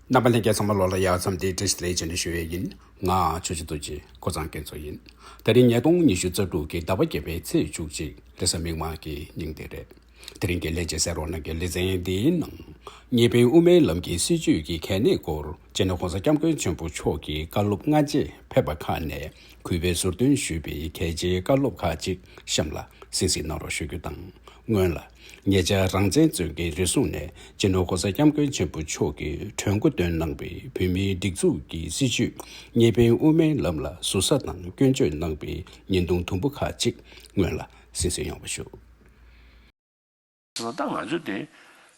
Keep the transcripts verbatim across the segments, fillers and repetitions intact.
རྣམ་པ་ལྷན་རྒྱས་ཚང་མ་ལོ་ལ་ཡ་མཚམས་འདི་བཀྲ་ཤིས་བདེ་ལེགས་བྱས་ནས་ཞུ་ཡས་ཡིན། ང་ཆོས་རྗེ་རྡོ་རྗེ་ཀོ་ཚང་སྐལ་མཚོ་ཡིན། དེ་རིང་ཉིས་སྟོང་ཉི་ཤུ་རྩ་དྲུག་གི་ཟླ་བ་བརྒྱད་པའི་ཚེས་བཅུ་གཅིག་ལྷ་ས་མིག་དམར་གྱི་ཉིན་དེ་རེད། དེ་རིང་གི་ལྷན་རྒྱས་གསན་རོགས་གནང་གི་ལེ་ཚན་འདིའི་ནང་། གཉིས་ཕན་དབུ་མའི་ལམ་གྱི་སྲིད་བྱུས་ཀྱི་གལ་གནད་སྐོར་སྤྱི་ནོར་༸གོང་ས་༸སྐྱབས་མགོན་ཆེན་པོ་མཆོག་གི་བཀའ་སློབ་སྔ་རྗེས་ཕེབས་པ་ཁག་ནས་གུས་པས་ཟུར་འདོན་ཞུས་པའི་གལ་ཆེའི་བཀའ་སློབ་ཁག་ཅིག་གཤམ་ལ་གསན་གཟིགས་གནང་རོགས་ཞུ་རྒྱུ་དང་། སྔོན་ལ། ཉེ་ཆར་རང་བཙན་བཙོན་གྱི་རེ་ཟུང་ནས་སྤྱི་ནོར་༸གོང་ས་༸སྐྱབས་མགོན་ཆེན་པོ་མཆོག་གི་གྲོས་འགོ་འདོན་གནང་བའི་བོད་མིའི་སྒྲིག་འཛུགས་ཀྱི་སྲིད་བྱུས་གཉིས་ཕན་དབུ་མའི་ལམ་ལ་ཟུར་ཟ་དང་སྐྱོན་བརྗོད་གནང་བའི་བརྙན་ཐུང་དུམ་བུ་ཁག་ཅིག་སྔོན་ལ་གསན་གཟིགས་ཡོང་བ་ཞུ། ད་ང་ཚོ་དེ་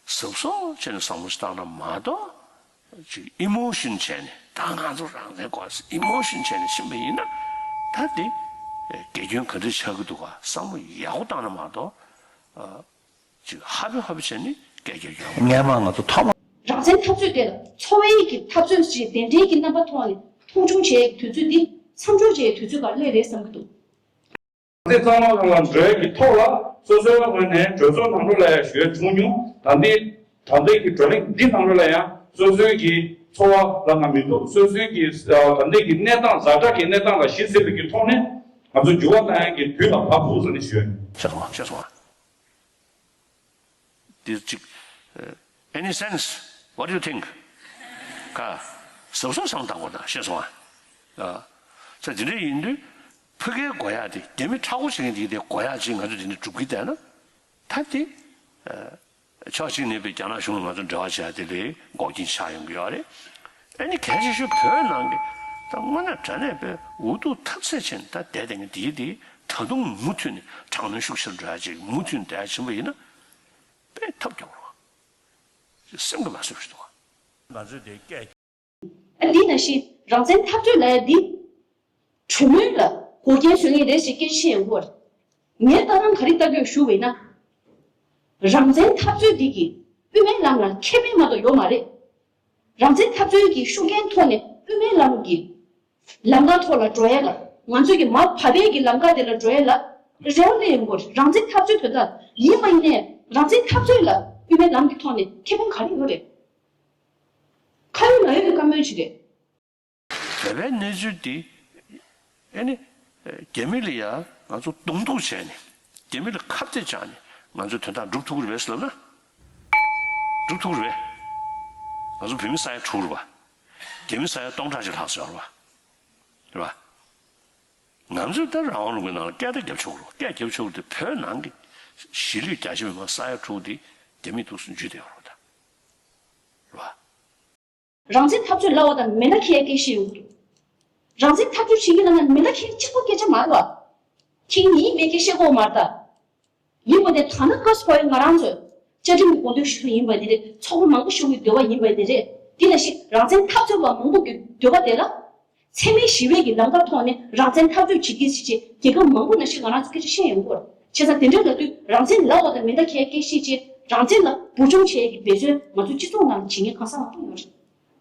གཟབ་གཟབ་བྱས་ནས་བསམ་བློ་ཞིག་བཏང་ན་མ་གཏོགས། ཅིག་ཨི་མོ་ཤོན་བྱས་ནས་ད་ང་ཚོ་རང་བཙན་དགོས་ཨི་མོ་ཤོན་བྱས་ནས་ཕྱིན་པ་ཡིན་ན། ད་དེ་དགེ་སྐྱོན་ག་འདྲ་ཆགས་ཀྱི་འདུག་ག་བསམ་བློ་ཡག་པོ་བཏང་ན་མ་གཏོགས། ཅིག་ཧ་པེ་ཧ་པེ་བྱས་ནས་སྐད་རྒྱག་ཡོད་མ་རེད། སྔས་མ་ང་ཚོ་ཐོག་མ། རང་བཙན་འཐབ་རྩོད་དེ་ལ་འཚོ་བའི་གི་འཐབ་རྩོད་ཅེས་གདན་འདྲེན་གྱི་རྣམ་པ་ཐོག་ནས་མཐོང་ཆུང་བྱེད་ཡའི་དུས་ཚོད་འདི་མཚམས་འཇོག་བྱེད་ཡའི་དུས་ཚོད་ཁག་སླེབས་རེད་བསམ་གྱི་འདུག་དེ་གཙང་མ་ལ་འགྲོ་ཡ་གི་ཐོག་ལ་སོ་སོའི་ངོས་ནས་གྲོས་ཚོགས་ནང་ལོགས་ལ་ཡང་ཞུ་ཡ་བྱུང་མྱོང་། ད་ལྟའི་ད་ལྟའི་གི་བགྲོ་གླེང་འདི་ནང་ལོགས་ལ་ཡང་སོ་སོའི་གི་འཚོ་བ་ལ་ང་མི་འདུག་སོ་སོའི་གི་ད་ལྟའི་གི་གནས་སྟངས་ཛ་དྲག་གི་གནས་སྟངས་ལ་གཞི་འཛིན་པའི་གི་ཐོག་ནས་ང་ཚོ་འགྱུར་བ་གཏང་ཡ་གི་དུས་ལ་བབ་འདུག་ཟེར་ནས་ཞུ་ཡ། ཤེས་སོང་ཤེས་སོང་། འདི་ཅིག་ཨ། Any sense? What do you think? ཀ། གཟབ་གཟབ་བསམ་བཏང་དགོས་ད་ཤེས་སོང་ཨ། ཨ། ས་འདི་འདྲ་ཡིན་དུས་ཕ་གིའི་དགོས་ཡག་དེ་རྒྱ་མི་མཁྲེགས་པོ་བྱེད་མཁན་དེ་གི་དེ་དགོས་ཡག་ཅིག་ང་ཚོ་འདི་འདྲ་སྒྲུབ་ཀྱི་བསྡད་ན། ད་དེ་ཨ། ཕྱོགས་གཅིག་ནས་པའི་རྒྱ་ནག་གཞུང་ལ་ང་ཚོ་འབྲེལ་བ་བྱས་དེ་ལས་འགོག་རྐྱེན་ཆགས་ཡོང་གི་ཡོད་རེད། ཨ་ནི་གལ་ཆེ་ཤོས་བོད་ནང་གི་ད་དངོས་གནས་དྲང་གནས་པའི་འུ་ཐུག་ཐབས་ཟད་ཆེན་ད་བསྡད་བསྡད་མཁན་དེ་གི་དེ་ད་དུང་མུ་མཐུད་ནས་དྲག་གནོན་ཤུགས་ཆེར་འགྲོ་ཡག་ཅིག་མུ་མཐུད་ནས་བསྡད་ཡག་ཕྱིན་པ་ཡིན་ན། དཔེ་ཐབས་སྐྱོ་བོ་རེད་བ། སེམས་ཀྱི་མ་བཟོད་པ་ཞིག་འདུག་བ། ང་ཚོས་དེ་སྐད། ཨ། འདི་ནང་བཞིན་རང་བཙན་འཐབ་རྩོད་ལབ་ཡ་འདི་གྲོས་མོལ་ལ་འགོག་རྐྱེན་བཟོ་ངེས་རེད་ཞེས་སྐད་ཆ་བཤད་ཡོང་གི་ཡོད་རེད། ངས་ལྟ་སྟངས་ག་རེ་ལྟ་གི་ཡོད་ཞུ་བས་ན། རང་བཙན་འཐབ་རྩོད་འདི་གིས་དབུ་མའི་ལམ་ལ་ཁེ་ཕན་མ་གཏོགས་ཡོད་མ་རེད། རང་བཙན་འཐབ་རྩོད་ཀྱི་ཤུགས་རྐྱེན་ཐོག་ནས་དབུ་མའི་ལམ་གྱི་ལམ་ཁ་ཐོག་ལ་འགྲོ་ཡ་ལ་ང་ཚོས་ཀྱི་མར་བབས་པའི་གི་ལམ་ཁ་དེ་ལ་འགྲོ་ཡ་ལ་རེ་བ་སླེབས་ཡོང་གི་ཡོད་རེད། རང་བཙན་འཐབ་རྩོད་དོན་དག་ཡིན་པ་ཡིན་ནའི་རང་བཙན་འཐབ་རྩོད་ལ་དབུ་མའི་ལམ་གྱི་ཐོག་ནས་ཁེ་ཕན་ག་རེ་ཡོད་རེད། ཁ་ཡོད་ལག་ཡོད་ཀྱི་བཀའ་མོལ་ཞིག་རེད། བོད་པའི་གནས་ཚུལ་འདི་ཨ་ནི་རྒྱ་མི་ལ་ཡང་ང་ཚོ་གདོང་གཏུག་བྱས་ནས་རྒྱ་མི་ལ་ཁ་གཏད་བཅག་ནས་ང་ཚོས་དོན་དག་སྒྲུབ་ཐུབ་ཀྱི་རེད་པས་ཟེར་ལབ་ན། སྒྲུབ་ཐུབ་ཀྱི་རེད། ང་ཚོ་བོད་མི་ས་ཡ་དྲུག་རེད་པ། རྒྱ་མི་ས་ཡ་སྟོང་ཕྲག་ཅིག་ལྷག་ཙམ་ཡོད་རེད་པ། རེད་པ། ང་ཚོས་ད་རང་དབང་ལུང་པའི་ནང་ལ་སྐད་ཆ་བརྒྱབ་ཆོག་གི་རེད། སྐད་བརྒྱབ་ཆོག་གི་རེད་དེ་བོད་ནང་གི་གཞིས་ལུས་རྒྱ་ཆེ་མི་མང་ས་ཡ་དྲུག་དེ་རྒྱ་མིས་འདུག་སེ་འཇུས་བསྡད་ཡོད་རེད་པ་ད། རེད་པ། རང་བཙན་འཐབ་རྩོད་ལབ་པ་དང་མེ་མདའ་འཁྱེར་སྐད་བཤད་ཡོང་གི་འདུག་རང་བཙན་འཐབ་རྩོད་བྱེད་ཀྱི་ལབ་ན་མེ་མདའ་འཁྱེར་གཅིག་པོ་སྐད་ཆ་མ་རེད་པ། འཁྱེར་ཡིན་མེད་སྐད་བཤད་དགོས་མ་རེད་ད། ཡིན་པ་དེ་ད་ནི་ཀ་སི་ཕོའི་ང་རང་ཚོའི་བཅའ་ཁྲིམས་ཀྱི་དགོངས་དོན་ཞུ་རྒྱུ་ཡིན་པ་དེ་རེད། ཚོགས་པ་མང་པོ་ཞུ་གི་འདོད་པ་ཡིན་པ་དེ་རེད། དེ་ལ་ཞིག་རང་བཙན་འཐབ་རྩོད་པ་མང་པོ་གི་འདོད་པ་དེ་ལ། འཚེ་མེད་ཞི་བའི་གི་ལམ་ཁ་ཐོག་ནས་རང་བཙན་འཐབ་རྩོད་བྱེད་ཀྱི་ཟེར་བྱས་རྒྱལ་ཁབ་མང་པོ་ནང་བཞིན་ང་རང་ཚོ་སྐད་ཆ་བཤད་ཡོང་གི་ཡོད་རེད། བྱས་ཙང་དེ་འདྲ་ལབ་དུས་རང་བཙན་ལབ་པ་དང་མེ་མདའ་འཁྱེར་སྐད་བཤད་བྱས་རང་བཙན་ལ་འབུར་འཇོམས་བྱེད་ཡས་ཀྱི་འབད་བརྩོན་ང་ཚོ་སྤྱི་ཚོགས་ནང་ལ་བྱེད་མཁན་གང་ཟག་མང་པོ་ཡོད་རེད།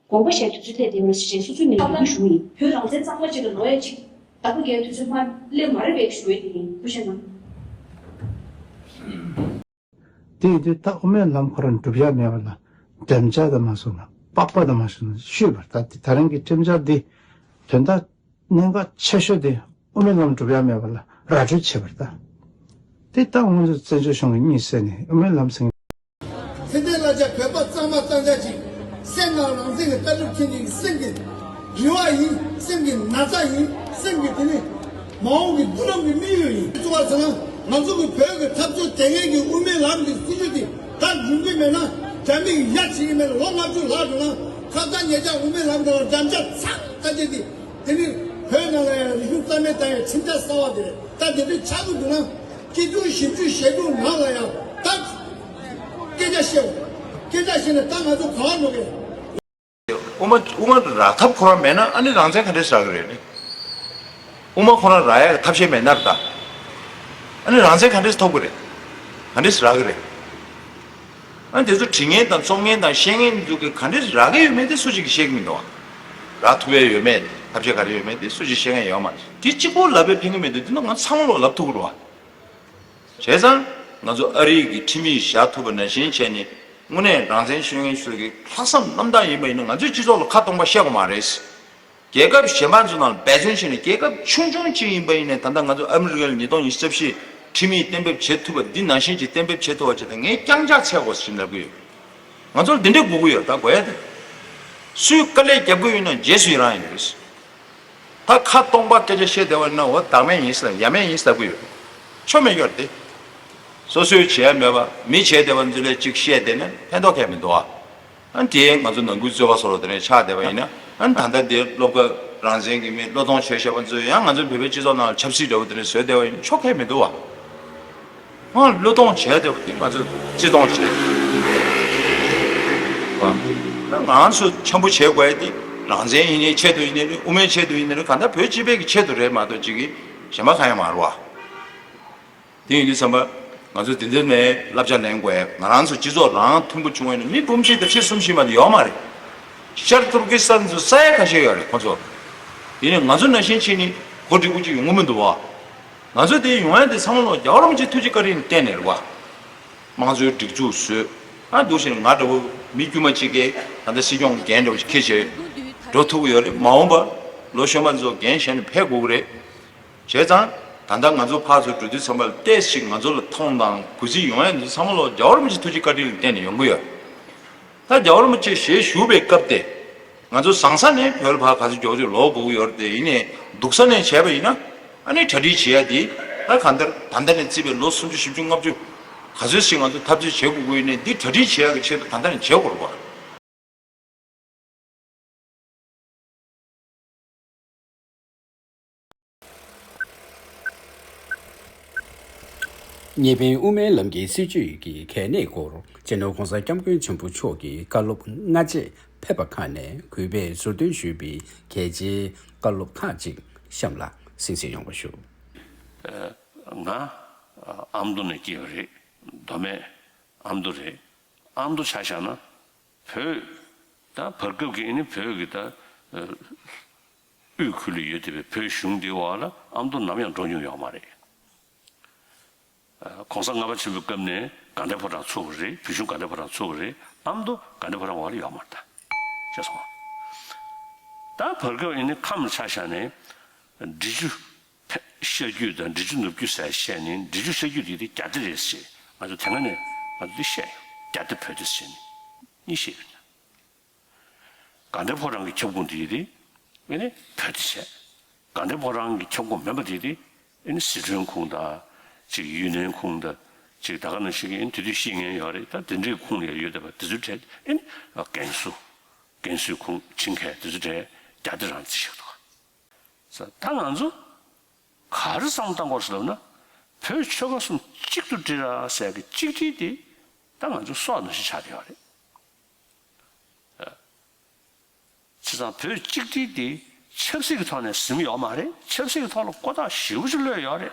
དགོངས་པ་བཞེས་དུས་ཚོད་སླེབས་བསྡད་ཡོད་རེད་ཟེར་བྱས་སོ་སོའི་ངོས་ནས་འབོད་སྐུལ་ཞུ་གི་ཡིན། བོད་རང་བཙན་གཙང་མ་ཅིག་ལ་ལོག་ཡས་ཅིག་བདག་པོ་རྒྱག་དུས་ཚོད་མར་སླེབས་མ་རེད་པས་ཞུ་ཡས་དེ་ཡིན། ཐུགས་རྗེ་གནང་། དེ་ཡིན་དུས་ད་དབུ་མའི་ལམ་ཁོ་རང་འགྲུབ་ཡ་མེད་པ་ལ་འགྲེམས་འཆར་དང་མ་སོང་ན་པགས་པ་དང་མ་སོང་ན་བཤུས་པར་ད་དེ་ད་རིང་གི་འགྲེམས་འཆར་འདི་དོན་དག་གནད་འགག་ཆེ་ཤོས་དེ་དབུ་མའི་ལམ་འགྲུབ་ཡ་མེད་པ་ལ་ར་སྤྲོད་བྱེད་པར་ད། དེ་ད་ང་ཚོ་བཙན་བྱོལ་གཞུང་གི་གཉིད་སད་ནས་དབུ་མའི་ལམ་ཟེར། ཚེ་འདས་བླ་བྱ་བོད་པ་གཙང་མ་གཙང་རྐྱང་ཅིག་སེམས་ནང་རང་བཙན་གྱི་ལྟ་གྲུབ་མཁྱེན་ཅིག་སེམས་ཀྱི་རེ་བ་ཡིན། སེམས་ཀྱི་ན་ཚ་ཡིན། སེམས་ཀྱི་དེ་ནི་མ་འོངས་ཀྱི་མདུན་ལམ་གྱི་དམིགས་ཡུལ་ཡིན། གཙོ་བོ་ཟེར་ན་ང་ཚོ་གི་བོད་ཀྱི་འཐབ་རྩོད་དེ་སྔའི་གི་དབུ་མའི་ལམ་གྱི་སྲིད་བྱུས་དེ་ད་འགྲུབ་ཀྱི་མེད་ན་རྒྱ་མི་གི་ཡ་བྱེད་ཀྱི་མེད། ལོ་ལྔ་བཅུ་ལྷག་འགྲོ་ན་ཁ་སང་ཉེ་ཆར་དབུ་མའི་ལམ་དེ་ལ་འགྲམ་ལྕག་ཚང་ལྟ་བྱེད་དེ་དེ་ནི་བོད་ནང་ལ་ཡང་རིག་གཞུང་རྩ་མེད་བཏང་ཡ་ཁྲིམས་འཆར་གསར་བ་དེ་རེད། ད་དེ་འདྲ་ཆགས་ཀྱི་འདུག་ན། སྐྱིད་སྡུག་ཞིབ་འཇུག་ཞལ་ཀྲུང་ནང་ལ་ཡང་ད་སྐད་ཆ་བཤད་འོ། སྐད་ཆ་བཤད་ནས་ད་ང་ཚོ་ག་བ་འགྲོ་གི་རེད། དབུ་མ་དབུ་མ་རག་ཐབས་ཁོ་རང་མེད་ན་ཨ་ནི་རང་བཙན་ག་འདྲས་རག་གི་རེད། དབུ་མ་ཁོ་རང་རག་ཡ་གི་ཐབས་ཤེས་མེད་ན་རེད་ད། ཨ་ནི་རང་བཙན་ག་འདྲས་ཐོབ་གི་རེད། ག་འདྲས་རག་གི་རེད། ཨ་ནི་དེ་ཚོ་དྲི་མཁན་དང་བཙོང་མཁན་དང་བཤད་མཁན་ཚོ་གི་ག་འདྲས་རག་གི་ཡོད་མེད་དེ་སུ་གཅིག་གིས་ཤེས་ཀྱི་མི་འདུག་ཨ། རག་ཐུབ་ཡ་ཡོད་མེད་ཐབས་ཤེས་ག་རེ་ཡོད་མེད་དེ་སུ་གཅིག་ཤེས་མཁན་ཡོད་མ་རེད། དེ་གཅིག་པོ་ལབ་པས་ཕན་གི་མི་འདུག་དེ་ནི་ང་ཚང་མ་ལོག་ལབ་ཐུབ་ཀྱི་རེད་བ། བྱས་ཙང་ང་ཚོ་ཨ་རི་གི་ཁྲིམས་ཡིག་བཞག་ཐུབ་པ་ནང་བཞིན་བྱས་ནས་ དངོས་གནས་རང་བཙན་ཤོད་མཁན་ཚོ་གི་ལྷག་བསམ་རྣམ་དག་ཡིན་པ་ཡིན་ན། ང་ཚོའི་སྤྱི་ཚོགས་ལ་ཁ་སྟོང་པ་བཤད་དགོས་མ་རེད། རྒྱལ་ཁབ་གཞན་པ་ཚོ་ནང་འབད་བརྩོན་བྱས་ནས། རྒྱལ་ཁབ་ཆུང་ཆུང་ཅིག་ཡིན་པ་ཡིན་ནའི། ད་ལྟ་ང་ཚོ་ཨ་མི་རི་ཀ་ལ་ཉིས་སྟོང་ཉི་ཤུ་རྩ་བཞི་ཁྲིམས་ཡིག་གཏན་འབེབས་བྱེད་ཐུབ་པ་འདི་ནང་བཞིན་ཅིག་གཏན་འབེབས་བྱེད་ཐུབ་པ་བྱས་ཏེ། ངས་རྐྱང་ཕྱག་འཚལ་དགོས་ཟེར་ལབ་གི་ཡོད། ང་ཚོར་འདི་འདྲས་དགོས་ཀྱི་ཡོད། ད་དགོས་ཡ་དེ། སུས་དཀའ་ལས་རྒྱབ་ཀྱི་ཡོད་ན་རྗེས་སུ་ཡི་རང་ཡིན་རེད། ད་ཁ་སྟོང་པ་སྐད་ཆ་བཤད་བསྡད་པ་ཡིན་ན། འོ་བདག་མེད་ཡིན་ཟེར་ལབ། ཡ་མེད་ཡིན་ཟེར་ལབ་གི་ཡོད། ཆོ་མེད་ཀྱི་རེད་དེ། སོ་སོས་བྱས་མེད་པ་མི་བྱས་བསྡད་པ་ཚོ་ལ་ཅིག་བཤད་བསྡད་ན་ཕན་ཐོགས་གང་ཡང་མི་འདུག་ཨ། ཨ་ནི་དེ་ང་ཚོ་ནང་ཁུལ་རྩོད་པ་བཟོ་འདྲ་དེ་འདྲ་ཆགས་བསྡད་པ་ཡིན་ན། ཨ་ནི་ད་ལྟ་དེ་བློ་དཀར་རང་བཙན་གྱི་མི་བློས་གཏོང་བྱས་བཞག་པ་ཚོས་ཡང་ང་ཚོ་བོད་པའི་སྤྱི་ཚོགས་ནང་ལ་ཆབ་སྲིད་འདྲ་བོ་དེ་འདྲ་བཟོས་བསྡད་པ་ཡིན་ན་ཆོ་གང་ཡང་མི་འདུག་ཨ། ང་བློས་གཏོང་བྱས་བསྡད་པ་དེ་ང་ཚོས་བརྩི་མཐོང་བྱས། ང་ཚོ་འཆམ་པོ་བྱེད་དགོས་ཡ་དེ་རང་བཙན་ཡིན་ནའི་ཆེད་དུ་ཡིན་ནའི་རེད། དབུ་མའི་ཆེད་དུ་ཡིན་ནའི་རེད། གང་ལྟར་བོད་སྤྱི་པའི་གི་ཆེད་དུ་རེད་མ་གཏོགས་ཅིག་གི་གཞན་པ་གང་ཡང་མ་རེད་བ། དེ་ཡིན་དུས་ཙམ་པ་ང་ཚོ་དེ་འདྲ་ནས་བསླབ་བྱ་ལེན་དགོས་ཡ། ང་རང་ཚོ་སྤྱི་ཚོགས་རང་མཐུན་པོ་བྱུང་བ་ཡིན་ན། མི་འབུམ་གཅིག་དང་ཁྲི་གསུམ་བཞི་མ་གཏོགས་ཡོད་མ་རེད། ཤར་ཏུར་ཀི་སི་ཐན་ཚོ་ས་ཡ་ཁ་ཤས་ཡོད་རེད་ཁོ་ཚོ། ཡིན་ནའི་ང་ཚོ་ནང་བཞིན་བྱས་ནས་གོ་འགྲིག་པོ་ཅིག་ཡོང་གི་མི་འདུག་བ། ང་ཚོ་དེ་ཡོང་ཡ་དེ་ཚང་མ་ལོ་རྒྱལ་བ་རིན་པོ་ཆེའི་ཐུགས་རྗེ་བཀའ་དྲིན་བརྟེན་ནས་རེད་བ། དམངས་གཙོའི་སྒྲིག་འཛུགས་བཟོས། ཨ་འདུག་བྱས་ནས་ང་འདྲ་བོ་མི་དཀྱུས་མ་གཅིག་གིས་ད་ལྟ་སྲིད་སྐྱོང་འགན་འདྲ་བོ་ཞིག་འཁྱེར་བྱས་འགྲོ་ཐུབ་ཀྱི་ཡོད་རེད། མ་འོངས་པ་ལོ་གཞོན་པ་ཚོ་འགན་བཞེས་ནས་ཕེབས་དགོས་ཀྱི་རེད། བྱས་ཙང་ད་ལྟ་ང་ཚོ་ཕར་ཚུར་འགྲོ་དུས་ཙམ་པ་ལ་ཏོག་ཙམ་ཞིག་ང་ཚོ་ལ་མཐོང་དང་གུས་བརྩི་ཡོང་ཡ་འདི་ཚང་མ་ལོ་རྒྱལ་བ་རིན་པོ་ཆེའི་ཐུགས་རྗེ་བཀའ་དྲིན་ལ་བརྟེན་ནས་ཡོང་གི་ཡོད། ད་རྒྱལ་བ་རིན་པོ་ཆེ་ཞལ་བཞུགས་པའི་སྐབས་དེ། ང་ཚོ་བཟང་ས་ནས་བོད་ལ་ཕར་ག་ཚོད་མགྱོགས་མགྱོགས་ལོག་དགོས་ཀྱི་ཡོད་རེད་དེ། ཡིན་ནའི་སྡུག་ས་ནས་བྱས་པ་ཡིན་ན། ཨ་ནི་གྲ་སྒྲིག་བྱེད་ཡ་དེ་ད་གང་ལྟར་ད་ལྟ་ནས་བརྩིས་པའི་ལོ་སུམ་ཅུ་བཞི་བཅུ་ལྔ་བཅུ་ག་ཚོད་ཞིག་ང་ཚོ་འཐབ་རྩོད་བྱེད་དགོས་ཀྱི་ཡོད་ནའི། འདི་གྲ་སྒྲིག་བྱེད་ཡ་གི་ཆེད་དུ་ད་ལྟ་ནས་བྱེད་དགོས་རེད་པ། གཉིས་ཕན་དབུ་མའི་ལམ་གྱི་སྲིད་བྱུས་ཀྱི་གལ་གནད་སྐོར་སྤྱི་ནོར་༸གོང་ས་༸སྐྱབས་མགོན་ཆེན་པོ་མཆོག་གི་བཀའ་སློབ་སྔ་རྗེས་ཕེབས་པ་ཁག་ནས་གུས་པས་ཟུར་འདོན་ཞུས་པའི་གལ་ཆེའི་བཀའ་སློབ་ཁག་ཅིག་གཤམ་ལ་གསན་གཟིགས་ཡོང་བ་ཞུ། ང་ཨ་མདོ་ནས་སྐྱེས་པ་རེད། མདོ་སྨད་ཨ་མདོ་རེད། ཨ་མདོ་ཆ་བཞག་ན། བོད་ད་བར་སྐབས་ཀྱི་ཨ་ནི་བོད་ཀྱི་ད་དབུས་ཁུལ་ལ་ཡོད་བསྡད་པའི་བོད་གཞུང་འདིའི་འོག་ལ་ཨ་མདོ་ནམ་ཡང་འགྲོ་མྱོང་ཡོད་མ་རེད། ཨ་༸གོང་ས་ལྔ་པ་ཆེན་པོའི་སྐབས་ནས་དགའ་ལྡན་ཕོ་བྲང་ཚུགས་པ་རེད། བོད་གཞུང་དགའ་ལྡན་ཕོ་བྲང་ཚུགས་པ་རེད། ཨ་མདོ་དགའ་ལྡན་ཕོ་བྲང་འོག་ལ་ཡོད་མ་རེད་ད། ཤེས་སོང་ང་། ད་བར་སྐབས་ཨ་ནི་ཁམས་ཆ་བཞག་ནས་འབྲི་ཆུ་ཤར་རྒྱུད་དང་འབྲི་ཆུ་ནུབ་རྒྱུད་ཟེར་བཤད་ནས། འབྲི་ཆུ་ཤར་རྒྱུད་དེ་དེ་རྒྱ་སྡེ་རེད་ཟེར། ང་ཚོ་དེ་སྔ་ནས་ང་ཚོ་འདི་བཤད་ཡོད། རྒྱ་སྡེ་བོད་སྡེ་ཟེར་ནས་གཉིས་བཤད་ཡོད། དགའ་ལྡན་ཕོ་བྲང་གི་ཁྱབ་ཁོངས་དེ་ཡིན་ཏེ། ཨེ་ནི་བོད་དེ་བྱས། དགའ་ལྡན་ཕོ་བྲང་གི་ཁྱབ་ཁོངས་མིན་པ་དེ་དེ། ཨེ་ནི་ཟི་ཁྲོན་ཁོངས་དང་། ཅིག་ཡུན་ནན་ཁོངས་དང་། ཅིག་ད་ག་ནང་བཞིན་གྱི་ཨེ་ནི་དེ་དུས་ཤེས་མཁན་ཡོད་རེད། ད་དེ་འདྲའི་ཁོངས་ལ་ཡོད་བསྡད་པ་དེ་ཚོའི་གྲས་ཨེ་ནི་ཀན་སུའུ། ཀན་སུའུ་ཁོངས་ཆིང་ཁའེ་དེ་ཚོའི་གྲས་རྒྱ་སྡེ་རང་བརྩི་བཞག་འདུག་ག་ད་ང་ཚོ་ག་རེ་བསམ་བློ་བཏང་དགོས་ཟེར་ལབ་ན། བོད་ཆོལ་ཁ་གསུམ་གཅིག་ཏུ་སྒྲིལ་ར་ཟེར་གི་གཅིག་སྒྲིལ་དེ་ད་ང་ཚོ་སྲོག་ནང་བཞིན་ཆགས་བསྡད་ཡོད་རེད། བྱས་ཙང་བོད་གཅིག་སྒྲིལ་དེ་ཆབ་སྲིད་ཀྱི་ཐོག་ནས་ཟིན་ཡོད་མ་རེད། ཆབ་སྲིད་ཀྱི་ཐོག་ལ་ཀོ་ཐག་ཞེ་པོ་ཅིག་ལྷོད་ཡོད་རེད།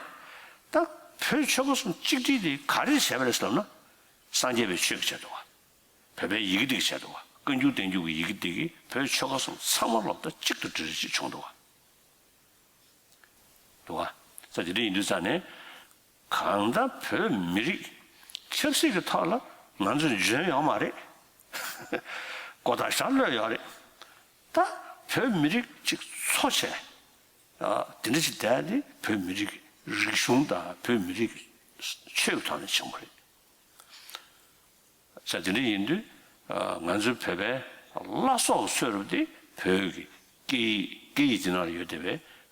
ད་བོད་ཆོལ་ཁ་གསུམ་གཅིག་སྒྲིལ་དེ་ག་རེ་བྱས་པ་རེད་ཟེར་ལབ་ན། སངས་རྒྱས་པའི་ཆོས་ཀྱི་ཆེད་དུ་བ། བོད་པའི་ཡི་གེ་འདི་གི་ཆེད་དུ་བ། བཀའ་འགྱུར་བསྟན་འགྱུར་གྱི་ཡི་གེ་འདི་གིས་བོད་ཆོལ་ཁ་གསུམ་ཚང་མ་ལོག་ད་གཅིག་ཏུ་སྒྲིལ་རེ་ཅིག་བྱུང་འདུག་བ། འདུག་བ། ས་དེ་འདྲ་ཡིན་དུས་ཙང་ནས། གང་ལྟར་བོད་མི་རིགས་ཆབ་སྲིད་ཀྱི་ཐོག་ལ་ང་ཚོས་འཇོན་ཡོད་མ་རེད། ཀོ་ཐག་ཞེ་པོ་ལྷོད་ཡོད་རེད། ད་བོད་མི་རིགས་ཅིག་འཚོ་བྱས། ཨ། དེ་འདྲ་ཅིག་བསྡད་དེ་བོད་མི་རིགས་རིག་གཞུང་དང་བོད་མི་རིགས་ཆོས་ཀྱི་ཐོག་ནས་བྱུང་བ་རེད། ས་དེ་འདྲ་ཡིན་དུས། ཨ། ང་ཚོའི་བོད་པའི་བླ་སྲོག་གི་སྲོལ་རབ་དེ་བོད་ཀྱི་སྐད་ཡིག་སྐད་ཡིག་དེ་ནང་ལ་ཡོད་བསྡད་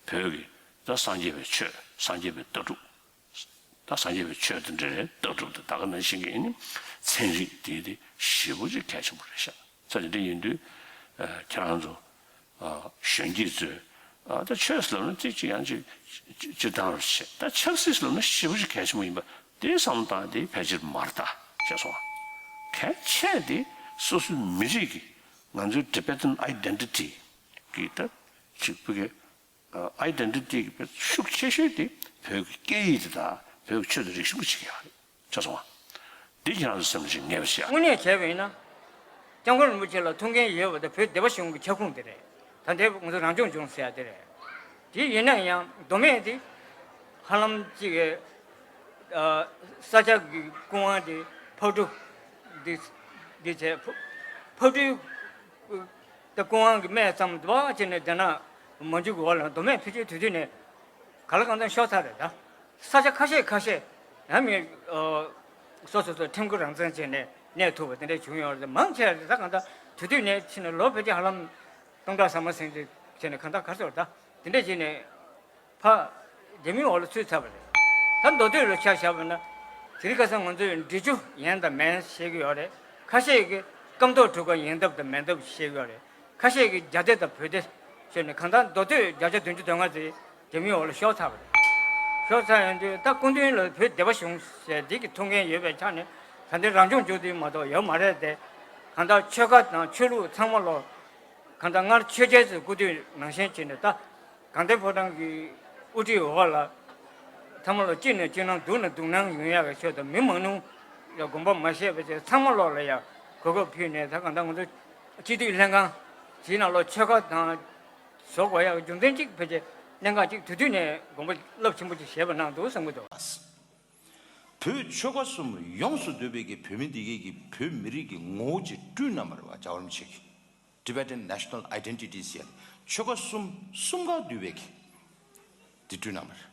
པའི་བོད་ཀྱི་ད་སངས་རྒྱས་པའི་ཆོས། སངས་རྒྱས་པའི་ལྟ་གྲུབ། ད་སངས་རྒྱས་པའི་ཆོས་དེ་འདྲའི་ལྟ་གྲུབ་དང་ད་ག་ནང་བཞིན་གྱི་ཨེ་ནི་ཚན་རིག་དེ་དེ་ཞེ་པོ་ཅིག་གལ་ཆེན་པོ་རེད་ཤག་ས་དེ་འདྲ་ཡིན་དུས། ཨ། ཁྱེད་རང་ཚོ། ཨ། གཞོན་སྐྱེས་ཚོས། ཨ། ད་ཆོས་ཟེར་ལབ་ན་ཅིག་ཅིག་ཡང་ཅིག་སྤྱིར་བཏང་རུ་བྱེད། ད་ཆབ་སྲིད་ཟེར་ལབ་ན་ཞེ་པོ་ཅིག་གལ་ཆེན་པོ་ཡིན་པ་དེ་བསམ་བློ་བཏང་དེ་ཕལ་ཆེར་མ་རེད་ད། ཤེས་སོང་ང་། གལ་ཆེ་དེ་སོ་སོའི་མི་རིགས་ཀྱི་ང་ཚོའི་Tibetan identity གི་ད་ཅིག་བོད་ཀྱི་ཨ། identity གི་ཤུགས་ཆེ་ཤོས་དེ་བོད་ཀྱི་སྐད་ཡིག་དེ་དང་བོད་ཀྱི་ཆོས་དང་རིག་གཞུང་གི་ཆེད་ཀྱི་ཡག་རེད། ཤེས་སོང་ང་། འདི་ཁྱེད་རང་ཚོ་སེམས་ལ་ཞིག་ངེས་པ་ཞིག་ཨ། དངོས་གནས་བྱས་པ་ཡིན་ན། སྐྱབས་མགོན་རིན་པོ་ཆེ་ལ་ཐུགས་འགན་ཡོད་པ་དང་བོད་སྡེ་པ་གཞུང་གི་ཁྱབ་ཁོངས་དེ་རེད། ད་ལྟའི་ང་ཚོ་རང་སྐྱོང་ལྗོངས་ཟེར་ཡ་དེ་རེད། དེ་ཡིན་ན་ཡང་མདོ་སྨད་དེ་ཧ་ལམ་ཅིག་གི། ཨ། ས་སྐྱ་གི་སྐུ་དབང་དེ་ཕག་གྲུ་དེ་ གི་བྱས་ཕ་ཕ་སྤྲུལ་ད་སྐུ་དབང་གི་སྨད་ཙམ་དུ་བ་བྱས་ནས་དེ་ན་མ་འཇུག་གི་འོག་ལ་མདོ་སྨད་ཕལ་ཆེར་དུས་དུས་ནས་ག་ལ་གང་འཚམ་ཤོར་ཚར་རེད་ད། ས་ཆ་ཁ་ཤས་ཁ་ཤས་ཡང་མི་སོ་སོ་སོ་ཁྲིམས་ཁུར་རང་བཙན་བྱས་ནས་གནས་ཐུབ་པ་དེ་འདྲ་བྱུང་ཡོད་རེད། མང་ཆེ་བ་ད་གང་ལྟར་དུས་དུས་ནས་ཕྱིན་ནས་ལོ་ཕལ་ཆེར་ཧ་ལམ་སྟོང་ཕྲག་ཟ་མ་ཟིན་ཏེ་བྱས་ནས་གང་ལྟར་ག་ཚོད་ད་དེ་འདྲ་བྱས་ནས། ཕ། རྒྱ་མིའི་འོག་ལ་ཚུད་ཚར་བ་རེད། ད་མདོ་སྟོད་ལ་ཆ་བཞག་པ་ན། དེ་རིང་ཁ་སང་ང་ཚོས་འབྲི་ཆུ་ཡན་དང་མན་བཤད་ཀྱི་ཡོད་རེད། ཁ་ཤས་ཀྱིས་སྐམ་ཐོག་གྲུ་ཁ་ཡན་འདབས་དང་མན་འདབས་བཤད་ཀྱི་ཡོད་རེད། ཁ་ཤས་ཀྱིས་རྒྱ་སྡེ་དང་བོད་སྡེ་ཞེས་ནས་གང་ལྟར་མདོ་སྟོད་བརྒྱ་ཆ་བདུན་ཅུ་དོན་ལྔ་ཙམ་རྒྱ་མིའི་འོག་ལ་ཤོར་ཚར་བ་རེད། ཤོར་ཚར་ཡོང་དུས་ད་སྐུ་མདུན་ལ་བོད་སྡེ་པ་གཞུང་ཟེར་འདི་གི་ཐུགས་འགན་ཡོད་པའི་ཆ་ནས་ད་ལྟའི་རང་སྐྱོང་ལྗོངས་འདི་མ་གཏོགས་ཡོད་མ་རེད་དེ། གང་ལྟར་ཆོལ་ཁ་དང་ཆོས་ལུགས་ཚང་མ་ལོ། གང་ལྟར་སྔར་ཆོས་རྒྱལ་ཚོའི་སྐུ་དུས་ནང་བཞིན་བྱས་ནས་ད། དགའ་ལྡན་ཕོ་བྲང་གི་དབུ་ཁྲིད་འོག་ལ། ཚང་མ་ལ་སྐྱིད་ན་སྐྱིད་སྣང་སྡུག་ན་སྡུག་སྣང་ཡོང་ཡག་གི་ཆེད་དུ་མི་མང་ཉུང་ལ་དགོངས་པ་མ་བཞེས་པ་བྱས་ཚང་མ་ལོག་ལ་ཡང་གོ་སྐབས་ཕུལ་ནས་ད་གང་ལྟར་ང་ཚོ་སྤྱི་འཐུས་ལྷན་ཁང་དེའི་ནང་ལོགས་ཆོལ་ཁ་དང་བཟོ་དགོས་ཡག་རྒྱུ་མཚན་གཅིག་ཕལ་ཆེར་གནད་འགག་གཅིག་དུས་དུས་ནས་དགོངས་པ་རླབས་ཆེན་པོ་ཅིག་བཞེས་པ་གནང་འདུག་བསམ་གྱི་འདུག། བོད་ཆོལ་ཁ་གསུམ་ཡོངས་སུ་འདུས་པའི་གི་བོད་མི་འདི་གའི་གི་བོད་མི་རིགས་ཀྱི་ངོ་བོ་ཅིག་བསྐྲུན་གནང་བ་རེད་བ། རྒྱལ་བ་རིན་པོ་ཆེ་གིས། Tibetan National Identity ཟེར་ཆོལ་ཁ་གསུམ་གསུམ་ཀ་འདུས་པའི་གི་དེ་བསྐྲུན་གནང་བ་རེད།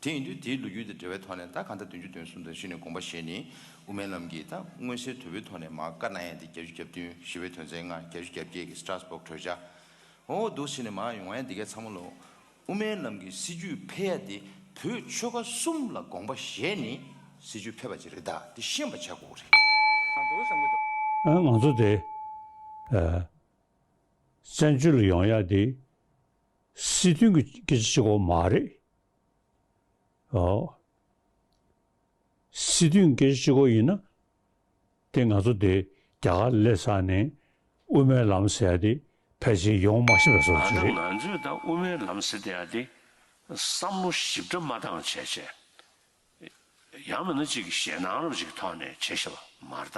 དེ་ཡིན་དུས་དེའི་ལོ་རྒྱུས་དང་འབྲེལ་བའི་ཐོག་ནས་ད་གང་ལྟར་བདུན་ཅུ་དོན་གསུམ་དང་གཞི་ནས་དགོངས་པ་བཞེས་ནས་དབུ་མའི་ལམ་གྱི་ད་མངོན་གསལ་དོད་པོའི་ཐོག་ནས་མར་བཀའ་གནང་ཡས་དེ་བརྒྱད་ཅུ་གྱ་བདུན། ཞི་བའི་དོན་ཚན་ལྔ། བརྒྱད་ཅུ་གྱ་བརྒྱད་ཀྱི་Strasbourg གྲོས་འཆར། འོ་འདུག་བྱས་ནས་མར་ཡོང་ཡས་འདི་གའི་ཚང་མ་ལོ། དབུ་མའི་ལམ་གྱི་སྲིད་བྱུས་འཕེལ་ཡ་དེ་བོད་ཆོལ་ཁ་གསུམ་ལ་དགོངས་པ་བཞེས་ནས་སྲིད་བྱུས་འཕེལ་བ་ཅིག་རེད་ད། དེ་ཤེས་པ་བྱ་དགོས་རེད། ཨ། ང་ཚོ་དེ་ཨ་བཙན་བྱོལ་ལ་ཡོང་ཡ་དེ་སྲིད་དོན་གྱི་སྐད་ཆ་གཅིག་པོ་མ་རེད། ཨོ། སྲིད་དོན་སྐད་ཆ་གཅིག་པོ་ཡིན་ན། དེ་ང་ཚོ་དེ་རྒྱ་གར་སླེབས་ཚར་ནས་དབུ་མའི་ལམ་ཟེར་ཡ་དེ་ཕལ་ཆེར་ཡོང་མ་ཤེས་པའི་བཟོ་ཅིག་རེད། ད་ང་ཚོས་ད་དབུ་མའི་ལམ་ཟེར་དེ་ཡ་དེ་བསམ་བློ་ཞིབ་ཕྲ་མ་བཏང་བྱས་བྱས། ཡང་མིན་ན་ཅིག་ཞེད་སྣང་རོབ་ཅིག་ཐོག་ནས་བྱས་ཤེས་པ་མ་རེད་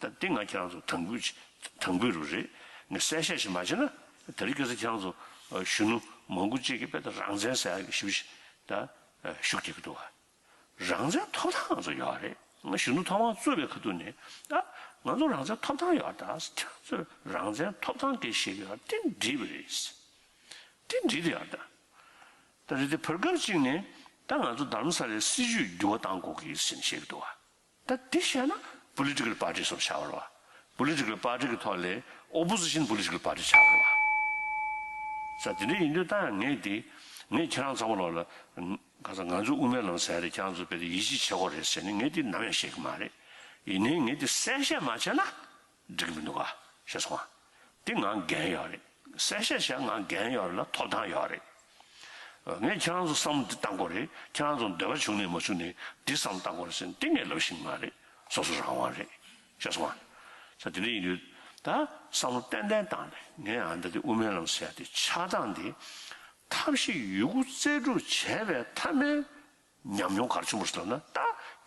ད། ད་འདི་ང་ཁྱེད་རང་ཚོ་དང་པོ་དང་པོ་རུ་རེད། ངས་གསལ་བཤད་ཞིག་མ་བྱས་ན་དེ་རིང་ཁ་སང་ཁྱེད་རང་ཚོ་གཞོན་ནུ་མང་པོ་ཅིག་གིས་དཔེ་ད་རང་བཙན་ཟེར་ཡ་གི་ཞིབ་ཞིབ་ད་ཤུགས་རྒྱག་གི་འདུག་བ། རང་བཙན་ཐོབ་ཐང་ང་ཚོ་ཡོད་རེད། ང་གཞོན་ནུ་མཐོ་དམན་གཙོས་པའི་ཁ་ཐུག་ནས་ད་ང་ཚོ་རང་བཙན་ཐོབ་ཐང་ཡོད་རེད། ད་ཁྱེད་ཚོས་རང་བཙན་ཐོབ་ཐང་སྐད་བཤད་ཀྱི་ཡོད་རེད། དེ་འགྲིག་པ་རེད། དེ་འགྲིག་དེ་ཡོད་རེད། ད་རེད་དེ་བར་སྐབས་གཅིག་ནས་ད་ང་ཚོ་རྡ་རམ་ས་ལའི་སྲིད་བྱུས་འགྱུར་བ་གཏང་དགོས་ཀྱི་ཟེར་ནས་བཤད་ཀྱི་འདུག་བ། ད་དེ་བཤད་ན་political party སོགས་བྱ་བ་རེད་བ། Political party གི་ཐོག་ལས་opposition political party བྱ་བ་རེད་བ། ས་དེ་འདྲ་ཡིན་དུས་ད་ངས་དེ་ངས་ཁྱེད་རང་ཚང་མ་ལོག་ལ་ག་ས་ང་ཚོ་དབུ་མའི་ལམ་ཟེར་ཡ་དེ་ཁྱེད་རང་ཚོ་དཔེ་དེ་ཡིད་ཆེས་བྱེད་དགོས་རེད་ཟེར་ནས་ངས་དེ་ནམ་ཡང་བཤད་ཀྱི་མ་རེད། ཡིན་ནའི་ངས་དེ་གསལ་བཤད་མ་བྱས་ན་འགྲིག་གི་མི་འདུག་ག་ཤེས་སོང་ང་། དེ་ང་འགན་ཡོད་རེད། གསལ་བཤད་བྱས་ང་འགན་ཡོད་རེད་ལ་ཐོབ་ཐང་ཡོད་རེད། ངས་ཁྱེད་རང་ཚོ་བསམ་བློ་འདི་བཏང་དགོས་རེད། ཁྱེད་རང་ཚོ་འདོད་པ་བྱུང་ནས་མ་བྱུང་ནས་འདི་བསམ་བློ་བཏང་དགོས་རེད་ཟེར་ནས་འདི་ངས་ལབ་བཞིན་མ་རེད། སོ་སོ་རང་དབང་རེད། ཤེས་སོང་ང་། ས་དེ་འདྲ་ཡིན་དུས་ད་བསམ་བློ་ཏན་ཏན་བཏང་ནས་ངས་ཨ་འདི་དེ་དབུ་མའི་ལམ་ཟེར་ཡ་དེ་ཆགས་སྟངས་དེ་ཐབས་ཤེས་ཡོད་རྒུ་རྩལ་སྤྲུགས་བྱས་པའི་མཐའ་མའི་ཉམས་མྱོང་ག་རེ་བྱུང་བ་ཟེར་ན། ད་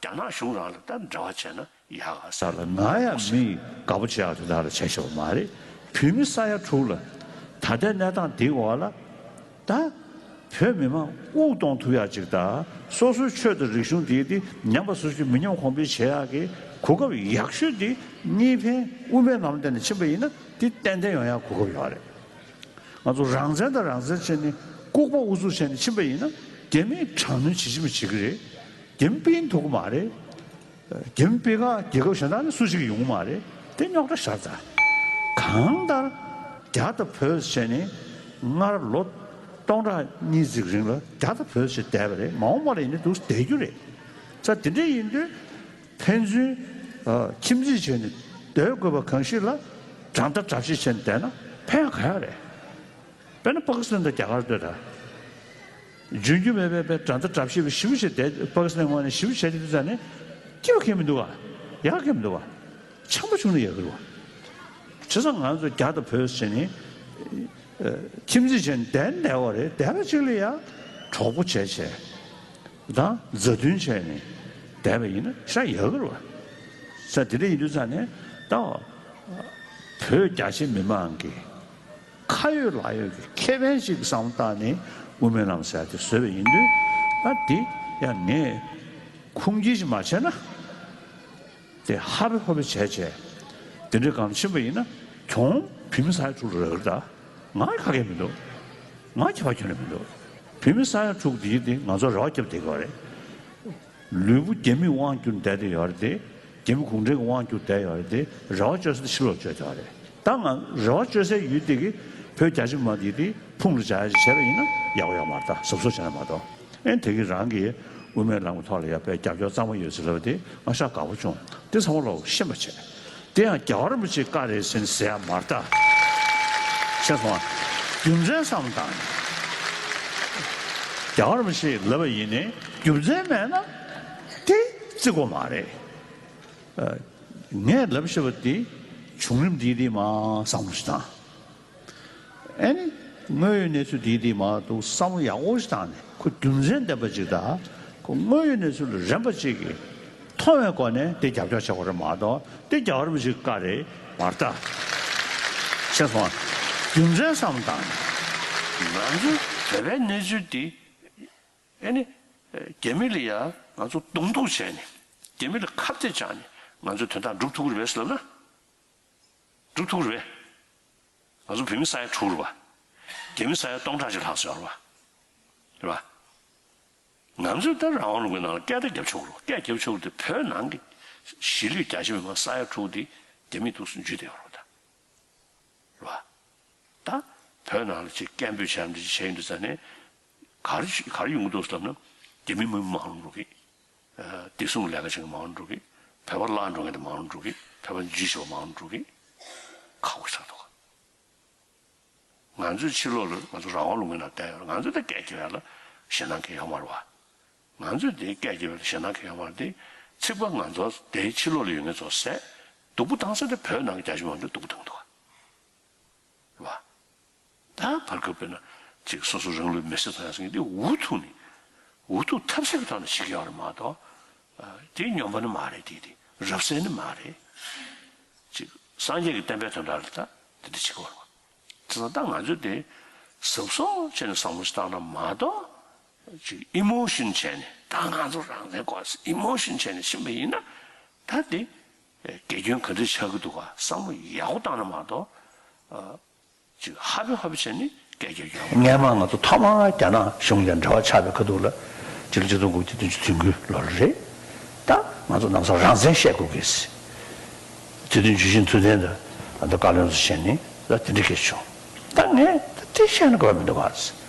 རྒྱ་ནག་གཞུང་རང་ལ་ད་འབྲེལ་བ་བྱས་ན་ཡག་ག་ས་ལ་ང་ཡང་མི་དགའ་པོ་བྱེད་ཡག་དེ་དག་ལ་བྱས་བཞག་པ་མ་རེད། བོད་མི་ས་ཡ་དྲུག་ལ་ད་ལྟའི་གནས་སྟངས་འདིའི་འོག་ལ་ད་བོད་མི་མང་དབུགས་གཏོང་ཐུབ་ཡག་ཅིག་དང་སོ་སོའི་ཆོས་དང་རིག་གཞུང་འདི་དེ་ཉམས་པ་སོ་སོའི་མི་ཉམས་གོང་འཕེལ་བྱེད་ཡག་གི་གོ་སྐབས་ཡག་ཤོས་འདི་གཉིས་ཕན་དབུ་མའི་ལམ་སྟེང་ནས་ཕྱིན་པ་ཡིན་ན་འདི་ཏན་ཏན་ཡོང་ཡག་གོ་སྐབས་ཡོད་རེད། ང་ཚོ་རང་བཙན་དང་རང་བཙན་བྱས་ནས་ལྐུགས་པ་ཨུ་ཚུགས་བྱས་ནས་ཕྱིན་པ་ཡིན་ན་རྒྱ་མིས་དྲག་གནོན་ཇི་བྱེད་མི་བྱེད་ཀྱི་རེད། རྒྱ་མི་སྤེལ་ཐུབ་ཀྱི་མ་རེད། རྒྱ་མི་སྤེལ་ཁག་རྒྱལ་ཁབ་གཞན་དག་ནས་སུ་ཞིག་ཡོང་གི་མ་རེད། དེ་རྙོག་དྲ་ཤར་ཚར། གང་ལྟར་རྒྱ་དང་བོད་བྱས་ནས་སྔར་ལོ་སྟོང་ཕྲག་གཉིས་ཙམ་རིང་ལ་རྒྱ་དང་བོད་བྱས་བསྡད་པ་རེད། མ་འོངས་པ་ལ་ཡིན་ན་འདུག་བསྡད་རྒྱུ་རེད། ས་དེ་འདྲ་ཡིན་དུས། ཕན་ཚུན་ཨ་ཁྱིམ་མཚེས་བྱས་ནས་སྡོད་དགོས་པ་གང་ཞིག་ལ་དགྲ་ཟླ་དགྲ་བཤེས་བྱས་ནས་བསྡད་ན་ཕན་ག་ཡག་རེད། དཔེར་ན་པ་ཀི་སི་ཐན་དང་རྒྱ་གར་ལྟོས་དང་། འཇོན་རྒྱུ་མེད་པའི་དཔེ་དགྲ་ཟླ་དགྲ་བཤེས་པ་ཞེ་པོ་ཅིག་བསྡད། པ་ཀི་སི་ཐན་ངོས་ནས་ཞེ་པོ་བྱས་ཏེ་དུས་ཙང་ནས་སྐྱིད་པ་གང་ཡང་མི་འདུག་ག་ཡག་གང་ཡང་མི་འདུག་ག་འཆམ་པོ་བྱུང་ན་ཡག་གི་རེད་བ། བྱས་ཙང་ང་ཚོ་རྒྱ་དང་བོད་ཟེར་ནས་ཨ་ཁྱིམ་མཚེས་བྱས་ནས་བསྡད་བསྡད་པ་རེད། བསྡད་པ་གཅིག་ལ་ཡང་གྲོགས་པོ་བྱས་བྱས། དང་མཛའ་མཐུན་བྱས་ནས་བསྡད་པ་ཡིན་ན་ཤ་ཡག་གི་རེད་བ། ས་དེ་འདྲ་ཡིན་དུས་ཙང་ནས་ད་བོད་རྒྱ་ཆེ་མི་མང་གི་ཁ་ཡོད་ལག་ཡོད་ཀྱི་ཁེ་ཕན་ཅིག་བསམ་བློ་བཏང་ནས་དབུ་མའི་ལམ་ཟེར་དེ་བཟོས་པ་ཡིན་དུས་ད་དེ་ཡང་ངས་ཁུངས་སྐྱེལ་ཞིག་མ་བྱས་ན། དེ་ཧ་པེ་ཧོ་པེ་བྱས་བྱས། དེ་འདྲའི་སྒང་ཕྱིན་པ་ཡིན་ན་གྱོང་བོད་མི་ས་ཡ་དྲུག་ལ་རག་གི་རེད་ད། ང་ཁ་སྐད་མི་འདུག་ང་ཁྱད་པར་ཁྱོན་ནས་མི་འདུག་བོད་མི་ས་ཡ་དྲུག་འདིའི་དེ་ང་ཚོ་རེ་བ་བརྒྱབ་བསྡད་ཀྱི་ཡོད་རེད། ལུས་པོ་རྒྱ་མིས་དབང་བསྒྱུར་བསྡད་དེ་ཡོད་རེད་དེ། རྒྱ་མི་གུང་ཁྲན་གྱིས་དབང་བསྒྱུར་བསྡད་ཡོད་རེད་དེ། རེ་བ་བཅོལ་ས་དེ་ཕྱི་ལོགས་བཅོལ་བསྡད་ཡོད་རེད། ད་ང་རེ་བ་བཅོལ་སའི་ཡུལ་དེ་གི་བོད་རྒྱ་ཆེ་མ་དེ་དེ་ཕུང་ལ་བྱ་ཡ་ཅིག་བྱས་པ་ཡིན་ན་ཡག་པོ་ཡོད་མ་རེད་ད། གཟབ་གཟབ་བྱས་ན་མ་གཏོགས། ཨེ་དེ་གི་རང་གི་དབུ་མའི་ལམ་གྱི་ཐོག་ལ་ཡ་དཔེ་རྒྱབ་སྐྱོར་གཙང་མ་ཡོད་ཟེར་ལབ་པ་དེ་ང་ཤ་དགའ་པོ་བྱུང་། དེ་ཚང་མ་ལོག་ཤེས་པ་བྱས། དེ་ཡང་རྒྱལ་བ་རིན་པོ་ཆེའི་བཀའ་རེད་ཟེར་ནས་ཟེར་ཡ་མ་རེད་ད། ཤེས་སོང་ང་། རྒྱུ་མཚན་བསམ་བློ་བཏང་ནས། རྒྱལ་བ་རིན་པོ་ཆེས་ལབ་པ་ཡིན་ནའི་རྒྱུ་མཚན་མེད་ན་དེ་བརྩི་དགོས་མ་རེད། ཨ། ངས་ལབ་ཤེས་པ་དེ་བྱུང་རིམ་འདི་དེ་མ་བསམ་བློ་ཞིག་བཏང་། ཨེ་ནི། དངོས་ཡོད་གནས་ཚུལ་འདི་དེ་མ་གཏོགས་བསམ་བློ་ཡག་པོ་ཞིག་བཏང་ནས་ཁོ་རྒྱུ་མཚན་ལྡན་པ་ཅིག་དང་ཁོ་དངོས་ཡོད་གནས་ཚུལ་ལ་རན་པ་ཅིག་གིས་མཐོང་བའི་སྒོ་ནས་དེ་རྒྱབ་སྐྱོར་བྱེད་དགོས་རེད་མ་གཏོགས་དེ་རྒྱལ་བ་རིན་པོ་ཆེའི་བཀའ་རེད་མ་རེད་ད། ཤེས་སོང་ང་། རྒྱུ་མཚན་བསམ་བློ་བཏང་ནས། ང་ཚོ་བོད་པའི་གནས་ཚུལ་འདི་ཨེ་ནི། རྒྱ་མི་ལ་ཡང་ང་ཚོ་གདོང་གཏུག་བྱས་ནས་རྒྱ་མི་ལ་ཁ་གཏད་བཅག་ནས་ང་ཚོའི་དོན་དག་འགྲུབ་ཐུབ་ཀྱི་རེད་པས་ལབ་ན། འགྲུབ་ཐུབ་ཀྱི་རེད་པས། ང་ཚོ་བོད་མི་ས་ཡ་དྲུག་རེད་པ། རྒྱ་མི་ས་ཡ་སྟོང་ཕྲག་གཅིག་ལྷག་ཙམ་ཡོད་རེད་པ། རེད་པ། ང་ཚོས་ད་རང་དབང་ལུང་པའི་ནང་ལ་སྐད་ཆ་རྒྱབ་ཆོག་གི་རེད། སྐད་རྒྱབ་ཆོག་གི་རེད་དེ་བོད་ནང་གི་གཞིས་ལུས་རྒྱ་ཆེ་མི་མང་ས་ཡ་དྲུག་དེ་རྒྱ་མིས་འདུག་སེ་འཇུས་བསྡད་ཡོད་རེད་པ་ད། རེད་པ། ད་བོད་ནང་ལ་ཅིག་སྐད་འབོད་བྱས་འདི་བྱས་ཡིན་དུས་ཙ་ནས་ག་རེ་ག་རེ་ཡོང་གི་འདུག་ཟེར་ལབ་ན་རྒྱ་མི་མི་མང་རུ་འགྲོ་གི། བདེ་སྲུང་ལས་ཀ་བྱེད་མཁན་མང་རུ་འགྲོ་གི། བོད་པ་བརླག་འགྲོ་མཁན་དེ་མང་རུ་འགྲོ་གི། བོད་པ་འཇུས་བྱེད་པ་མང་རུ་འགྲོ་གི། ཁག་པོ་ཆགས་འདུག་ག་ང་ཚོའི་ཕྱི་ལོགས་ལ་ང་ཚོ་རང་དབང་ལུང་པའི་ནང་བསྡད་ཡོད་རེད། ང་ཚོས་ད་སྐད་རྒྱབ་ཡ་ལ་ཞེད་སྣང་གང་ཡང་ཡོད་མ་རེད་པ། ང་ཚོས་དེ་སྐད་རྒྱབ་ཡ་ལ་ཞེད་སྣང་གང་ཡང་ཡོད་མ་རེད་དེ། ཚིག་པ་ང་ཚོ་དེའི་ཕྱི་ལོགས་ལ་ཡོད་མཁན་ཚོ་ཟས་སྡུག་པོ་བཏང་ས་དེ་བོད་ནང་གི་རྒྱ་ཆེ་མང་ཚོས་སྡུག་པོ་བཏང་འདུག་ག་རེད་པ། ད་བར་སྐབས་དཔེར་ན་ཅིག་སོ་སོ་རང་ལུས་མེར་སྲེག་བཏང་ཡ་ཟེར་མཁན་དེ་འུ་ཐུག་ནས་འུ་ཐུག་ཐབས་ཟད་ཀྱི་ཐོག་ནས་བྱེད་ཀྱི་ཡོད་རེད་མ་གཏོགས། ཨ། དེ་སྨྱོན་པ་ནི་མ་རེད། དེ་དེ་རབ་གསལ་ནི་མ་རེད། ཅིག་སངས་རྒྱས་ཀྱི་བསྟན་པའི་དོན་དག་ལ་ད་དེ་འདྲ་བྱེད་ཀྱི་ཡོད་རེད་པ། དེ་ཚོ་ད་ང་ཚོས་དེ་གཟབ་གཟབ་བྱས་ནས་བསམ་བློ་ཞིག་བཏང་ན་མ་གཏོགས། ཅིག་ཨི་མོ་ཤོན་བྱས་ནས་ད་ང་ཚོ་རང་བཙན་དགོས་ཟེར་ཨི་མོ་ཤོན་བྱས་ནས་ཕྱིན་པ་ཡིན་ན་ད་དེ་དགེ་སྐྱོན་ག་འདྲ་ཆགས་ཀྱི་འདུག་ག་བསམ་བློ་ཡག་པོ་བཏང་ན་མ་གཏོགས། ཨ། ཅིག་ཧ་པེ་ཧ་པེ་བྱས་ནས་སྐད་རྒྱག་ཡོང་། སྔས་མ་ང་ཚོ་ཐོག་མར་རྒྱ་ནག་གཞུང་ལ་འབྲེལ་བ་ཆགས་པའི་ཁ་ཐུག་ལ་སྤྱི་ལོ་ཆིག་སྟོང་དགུ་བརྒྱ་བདུན་ཅུ་དོན་དགུ་ལོར་རེད། ད་ང་ཚོ་ནམ་སང་རང་བཙན་བཤད་དགོས་ཀྱི་ཟེར། དེ་དུས་ཇུས་ཆེན་ཚུལ་ལྡན་དང་ཨ་མདོ་བཀའ་བློན་ཚོ་བྱས་ནས་ད་དེ་འདྲ་སྐད་བྱུང་། ད་ངས་ད་དེ་བཤད་ན་དགོས་པ་མི་འདུག་ག་ཟེར།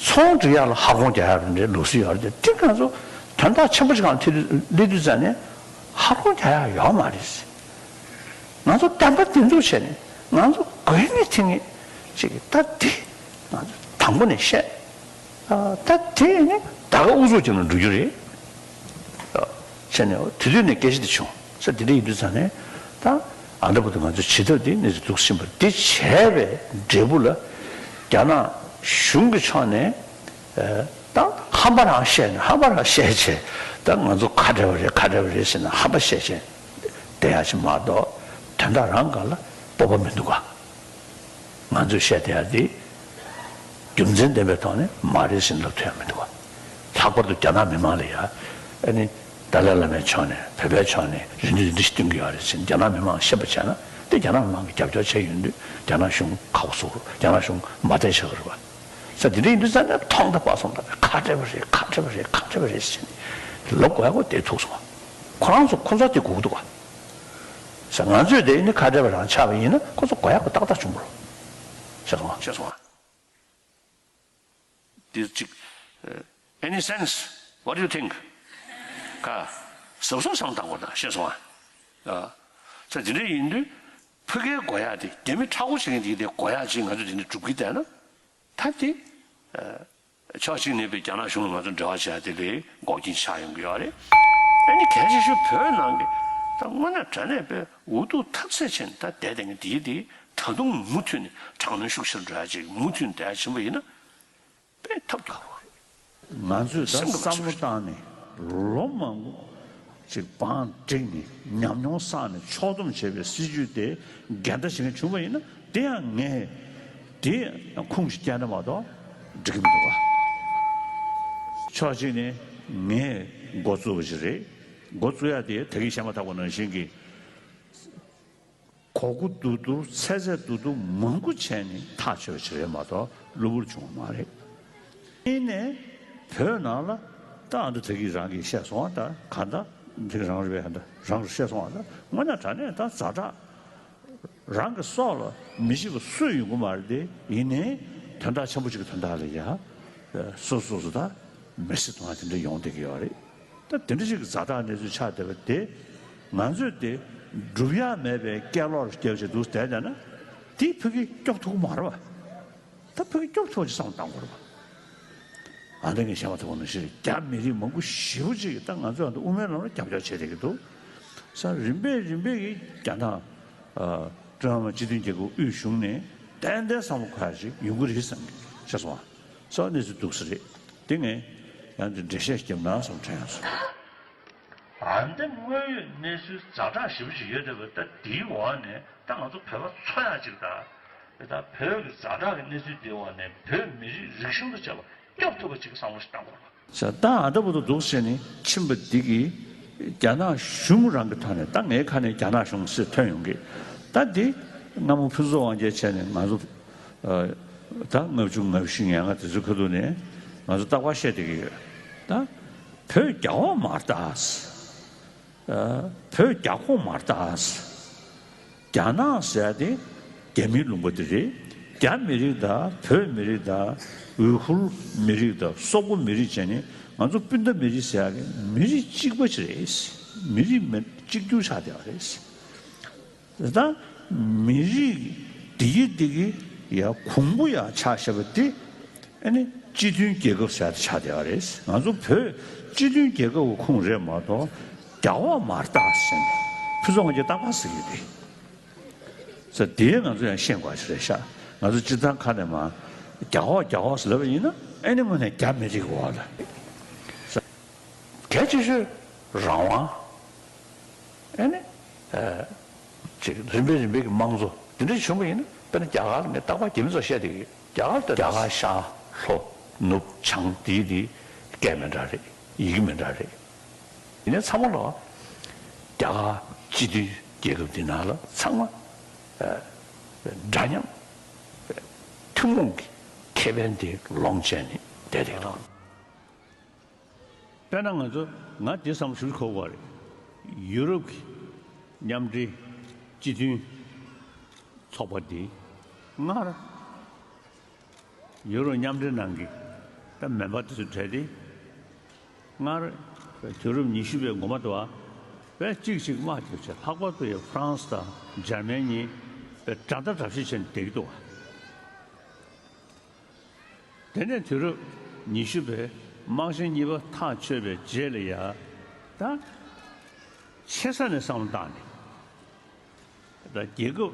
ཚོང་སྒྲིག་ཡག་ལ་ཧ་གོ་རྒྱག་ཡག་རེད་འདྲའི་ལུགས་སྲོལ་ཡོད་རེད་དེ། དེ་ང་ཚོ་དོན་དག་ཆེན་པོ་ཞིག་སྒང་ལ་ཐེ་སླེབས་དུས་ཙ་ནས་ཧ་གོ་རྒྱག་ཡག་ཡོད་མ་རེད་ཟེར། ང་ཚོ་བདེན་པ་བདེན་ཚུལ་བྱས་ནས་ང་ཚོ་དགོས་ངེས་ཐེ་ངེས་ཅིག་ད་དེ་ང་ཚོ་དང་པོ་ནས་བཤད། ཨ། ད་དེ་ནི་ད་ག་ཨུ་ཚུགས་ཀྱི་ནང་འགྲོ་རྒྱུ་རེད། ཨ། བྱས་ནས་དེ་དུས་ནས་སྐད་ཆ་དེ་བྱུང་ས་དེ་འདྲ་ཡིན་དུས་ཙང་ནས་ད་ཨ་འདྲ་པོ་དེ་ང་ཚོ་བྱེད་ཐབས་དེ་གནས་ཚུལ་འདུག་ཕྱིན་པ་དེ་བྱས་པའི་འབྲས་བུ་ལ་རྒྱ་ནག་གཞུང་གི་ཕྱོགས་ནས་ཨ། ད་ཧམ་པ་རང་བཤད་ནས་ཧམ་པ་རང་བཤད་བྱས་ད་ང་ཚོ་ཁ་བྲལ་བ་རེད་ཁ་བྲལ་བ་རེད་ཟེར་ནས་ཧམ་པ་བཤད་བྱས་བསྡད་ཡག་ཅིག་མ་གཏོགས་དོན་དག་རང་སྒང་ལ་སྤོབས་པ་མི་འདུག་ག་ང་ཚོས་བཤད་བསྡད་ཡག་དེ་རྒྱུ་མཚན་ལྡན་པའི་ཐོག་ནས་མ་རེད་ཟེར་ལབ་ཐུབ་ཡག་མི་འདུག་ག་ལྷག་པར་དུ་རྒྱ་ནག་མི་མང་ལ་ཡ་ཨ་ནི་ཏཱ་ལའི་བླ་མའི་ཕྱོགས་ནས་བོད་པའི་ཕྱོགས་ནས་རེ་འདུན་རེ་འདུན་ཞིག་བཏོན་གྱི་ཡོད་རེད་ཟེར་རྒྱ་ནག་མི་མང་ཤེས་པ་བྱས་ན་དེ་རྒྱ་ནག་མི་མང་གིས་རྒྱབ་སྐྱོར་བྱས་ཡོང་དུས་རྒྱ་ནག་གཞུང་ཁག་པོ་བཟོ་གི་རེད། རྒྱ་ནག་གཞུང་མ་བསྡད་ཆགས་ཀྱི་རེད་པ། ས་དེ་འདྲ་ཡིན་དུས་ཙང་ནས་ཐོག་མཐའ་བར་གསུམ་དང་ཁ་བྲལ་བ་རེད་ཁ་བྲལ་བ་རེད་ཁ་བྲལ་བ་རེད་ཟེར་ནས་ལབ་དགོས་ཡག་པོ་དེ་ཐུག་སོང་བ། ཁོ་རང་ཚོ་ཁོ་ཚོ་དེ་སྒུག་འདུག་ག་ས་ང་ཚོས་དེ་ནི་ཁ་བྲལ་བ་རང་ཆགས་པ་ཡིན་ན་ཁོ་ཚོ་དགོས་ཡག་པོ་ཏག་ཏག་བྱུང་བ་རེད། ཤེས་སོང་ང་། ཤེས་སོང་ང་། འདི་ཅིག་ཨ། Any sense? What do you think? ཁ། གཟབ་གཟབ་བསམ་བཏང་དགོས་ད་ཤེས་སོང་ང་། ཨ། ས་དེ་འདྲ་ཡིན་དུས་ཕ་གིའི་དགོས་ཡག་དེ་རྒྱ་མི་མཁྲེགས་པོ་བྱེད་མཁན་དེ་དེ་དགོས་ཡག་ཅིག་ང་ཚོས་དེ་འདྲ་སྒྲུབ་ཀྱི་བསྡད་ན། ད་དེ། ཨ། ཕྱོགས་གཅིག་ནས་པའི་རྒྱ་ནག་གཞུང་ལ་ང་ཚོ་འབྲེལ་བ་བྱས་དེ་ལས་འགོག་རྐྱེན་ཆགས་ཡོང་གི་ཡོད་རེད། ཨ་ནི་གལ་ཆེ་ཤོས་བོད་ནང་གི་ད་དངོས་གནས་དྲང་གནས་པའི་འུ་ཐུག་ཐབས་ཟད་བྱས་ནས་ད་བསྡད་བསྡད་མཁན་དེའི་དེ་ད་དུང་མུ་མཐུད་ནས་དྲག་གནོན་ཤུགས་ཆེར་འགྲོ་ཡ་ཅིག་མུ་མཐུད་ནས་བསྡད་ཡ་ཕྱིན་པ་ཡིན་ན་དཔེ་ཐབས་སྐྱོ་པོ་རེད། ང་ཚོས་ད་སེམས་ལ་བསམ་བློ་ཚོར་བཏང་ནས་ལོ་མང་པོ། ཅིག་བང་བསྒྲིགས་ནས་ཉམས་མྱོང་བསགས་ནས་ཕྱོགས་བསྡོམས་བྱས་པའི་སྲིད་ཇུས་དེ་འགལ་ཟླ་བྱེད་མཁན་བྱུང་བ་ཡིན་ན་དེ་ཡང་ངས་དེ་ཡང་ཁུངས་ཤིག་བསྐྱལ་ན་མ་གཏོགས་འགྲིག་གི་མི་འདུག་ག་ཕྱོགས་གཅིག་ནས་ངས་འགོ་བཙུགས་པ་ཞིག་རེད། འགོ་བཙུགས་ཡ་དེ་ད་གིན་བཤད་མ་ཐག་པ་ནང་བཞིན་གྱི་ གོ་དགུ་རྡོག་རྡོག་ཚད་ཚད་རྡོག་རྡོག་མང་པོ་བྱས་ནས་ཐག་ཆོད་པ་ཞིག་རེད་མ་གཏོགས་གློ་བུར་བྱུང་བ་མ་རེད། ཡིན་ནའི་བོད་ནང་ལ་ད་ཨ་འདྲ་ད་གིན་རང་གིས་བཤད་སོང་བ། ད་གང་ལྟར་འདི་རང་རེད་པས། ད་རང་གིས་བཤད་སོང་བ། ད་དངོས་གནས་དྲང་གནས་ད་ཛ་དྲག་རང་གི་སྲོག་ལ་མི་ཤི་བ་སུ་ཡོང་གི་མ་རེད་དེ། ཡིན་ནའི་དོན་དག་ཆེན་པོ་གཅིག་གི་དོན་དག་ལ་ཡ། སོ་སོ་སོ་ད་མེར་སྲེག་གཏོང་ཡ་དེ་འདྲ་ཡོང་བསྡད་ཀྱི་ཡོད་རེད། ད་དེ་འདྲ་ཞིག་གི་ཛ་དྲག་གནས་ཚུལ་ཆགས་བསྡད་པ་དེ། ང་ཚོས་དེ་སྒྲུབ་ཡ་མེད་པའི་སྐད་ལོག་རྒྱབ་བྱས་འདུག་བསྡད་བསྡད་ན། དེ་ཕ་གིར་སྐྱོབ་ཐུབ་ཀྱི་མ་རེད་པ། ད་ཕ་གིར་སྐྱོབ་ཐུབ་པ་ཅིག་བསམ་བློ་བཏང་དགོས་རེད་པ། ཨ་ནི་ངས་བཤད་པ་དང་པོ་ནང་བཞིན་རྒྱ་མི་རིགས་མང་པོ་ཞེ་པོ་ཅིག་གིས་ད་ང་ཚོ་ཨ་ནི་དབུ་མའི་ལམ་ལ་རྒྱབ་སྐྱོར་བྱེད་བསྡད་ཀྱི་འདུག་ས། རིམ་པས་རིམ་པས་ཀྱིས་རྒྱ་ནག་ཨ། ཀྲུང་དབྱང་སྤྱི་མཐུན་རྒྱལ་ཁབ་དབུས་གཞུང་ནས་ཏན་ཏན་བསམ་བློ་འཁོར་ཡ་ཅིག་ཡོང་གི་རེད་བསམ་གྱི་བྱས་སོང་བ། ས་གནས་ཚུལ་འདུག་ས་རེད། དེ་ངས་ཡང་འདི་འགྲེལ་བཤད་བརྒྱབ་ན་བསམ་དྲན་ཡོང་སོང་། ཨ་འདི་དངོས་ཡོད་གནས་ཚུལ་ཛ་དྲག་ཞེ་པོ་ཅིག་ཡོད་བསྡད་པ། ད་དེའི་འོག་ནས་ད་ང་ཚོ་བོད་པ་ཚོ་ཡ་ཅིག་ད། ད་བོད་ཀྱི་ཛ་དྲག་གི་གནས་ཚུལ་དེའི་འོག་ནས་བོད་མི་རིགས་རིག་གཞུང་དང་བཅས་པ་སྐྱོབ་ཐུབ་པ་ཅིག་བསམ་བློ་ཞིག་བཏང་དགོས་རེད་པ། ས་ད་ཨ་ད་བུ་དུ་འདུག་བྱས་ནས་ཕྱིན་པ་འདི་གིས་རྒྱ་ནག་གཞུང་རང་གི་ཐོག་ནས། ད་ངའི་ཁ་ནས་རྒྱ་ནག་གཞུང་ཟེར་ཐོན་ཡོང་གི། ད་འདི་སྔ་མོ་ཕུན་ཚོགས་དབང་རྒྱལ་བྱས་ནས་ང་ཚོ་ཨ། ད་ལྔ་བཅུ་ང་བཞི་ང་ལྔ་དེ་ཚོའི་ཁ་ཐུག་ནས་ང་ཚོ་རྟག་པར་བཤད་བསྡད་ཀྱི་ཡོད། ད་བོད་རྒྱ་དབང་མ་རེད་ད། ཨ། བོད་རྒྱ་ཁོངས་མ་རེད་ད། རྒྱ་ནག་ཟེར་ཡ་དེ་རྒྱ་མིའི་ལུང་པ་དེ་རེད། རྒྱ་མི་རིགས་དང་བོད་མི་རིགས་དང་ཝུའི་ཧུར་མི་རིགས་དང་སོག་པོ་མི་རིགས་བྱས་ནས་ང་ཚོ་སྤུན་ཟླ་མི་རིགས་ཟེར་ཡ་གི་མི་རིགས་གཅིག་པ་ཅིག་རེད། མི་རིགས་མི་གཅིག་གྱུར་ཆགས་བསྡད་པ་རེད། ད་མི་རིགས་འདི་གི་འདི་གི་ཡ་གོང་བུ་ཡ་ཆགས་བཞག་པ་དེ། ཨ་ནི་སྤྱི་མཐུན་རྒྱལ་ཁབ་ཟེར་ཡ་དེ་ཆགས་བསྡད་པ་རེད། ང་ཚོ་བོད་སྤྱི་མཐུན་རྒྱལ་ཁབ་ཀྱི་ཁོངས་རེད་མ་གཏོགས་རྒྱ་དབང་མ་རེད་ད་ཟེར་ནས་ཕུན་ཚོགས་དབང་རྒྱལ་རྟག་པར་ཟེར་གྱི་རེད། ས་དེ་ང་ཚོ་ཡང་ཤེས་དགོས་ཞིག་རེད་ཤག་ང་ཚོ་སྤྱིར་བཏང་ཁ་ནས་མར་རྒྱ་དབང་རྒྱ་དབང་ཟེར་ལབ་པ་ཡིན་ན། ཨ་ནི་དངོས་གནས་རྒྱ་མི་རིགས་འོག་ལ། གལ་ཆེ་ཤོས་རང་དབང་། ཨ་ནི་ཨ། ཅིག་རིམ་པས་རིམ་པས་ཀྱི་དམངས་གཙོ་འདི་འདྲ་བྱུང་བ་ཡིན་ན། དཔེར་ན་རྒྱ་གར་ལ་ངས་རྟག་པར་རྒྱ་མི་ཚོར་བཤད་བསྡད་ཀྱི་ཡོད། རྒྱ་གར་ད་རྒྱ་གར་ཤར་ལྷོ་ནུབ་བྱང་དེའི་དེའི་སྐད་མི་འདྲ་རེད། ཡི་གེ་མི་འདྲ་རེད། ཡིན་ནའི་ཚང་མ་ལ་རྒྱ་གར་སྤྱི་མཐུན་རྒྱལ་ཁབ་འདི་ནང་ལ་ཚང་མ་ཨ། འདྲ་མཉམ་ཐུན་མོང་གི་ཁེ་ཕན་དེ་ལོངས་སྤྱད་ནས་བསྡད་བསྡད་ཀྱི་འདུག་དཔེར་ན་ང་ཚོ་ང་དེ་བསམ་བློ་ཞིག་འཁོར་བ་རེད། ཡུ་རོབ་ཀྱི་མཉམ་འབྲེལ་སྤྱི་མཐུན་ཚོགས་པ་འདི་སྔར་ཡུ་རོབ་མཉམ་འབྲེལ་ནང་གི་ད་མེམ་བར་དེ་ཚོ་གྲས་དེ། སྔར་དུས་རབས་ཉི་ཤུ་པའི་འགོ་མ་དུ་བ་བས་གཅིག་གཅིག་དམག་རྒྱབ་བྱས། ལྷག་པར་དུ་ཡང་ཧྥ་རན་སི་དང་འཇར་མན་གཉིས་པས་དགྲ་ཟླ་དགྲ་བཤེས་བྱས་ནས་བསྡད་ཀྱི་འདུག་བ། དེ་ནས་དུས་རབས་ཉི་ཤུ་པའི་དམག་ཆེན་གཉིས་པ་ཐག་ཆོད་པའི་རྗེས་ལ་ཡ། ད་ཆེ་ས་ནས་བསམ་བློ་བཏང་ནས། ད་རྒྱལ་ཁབ་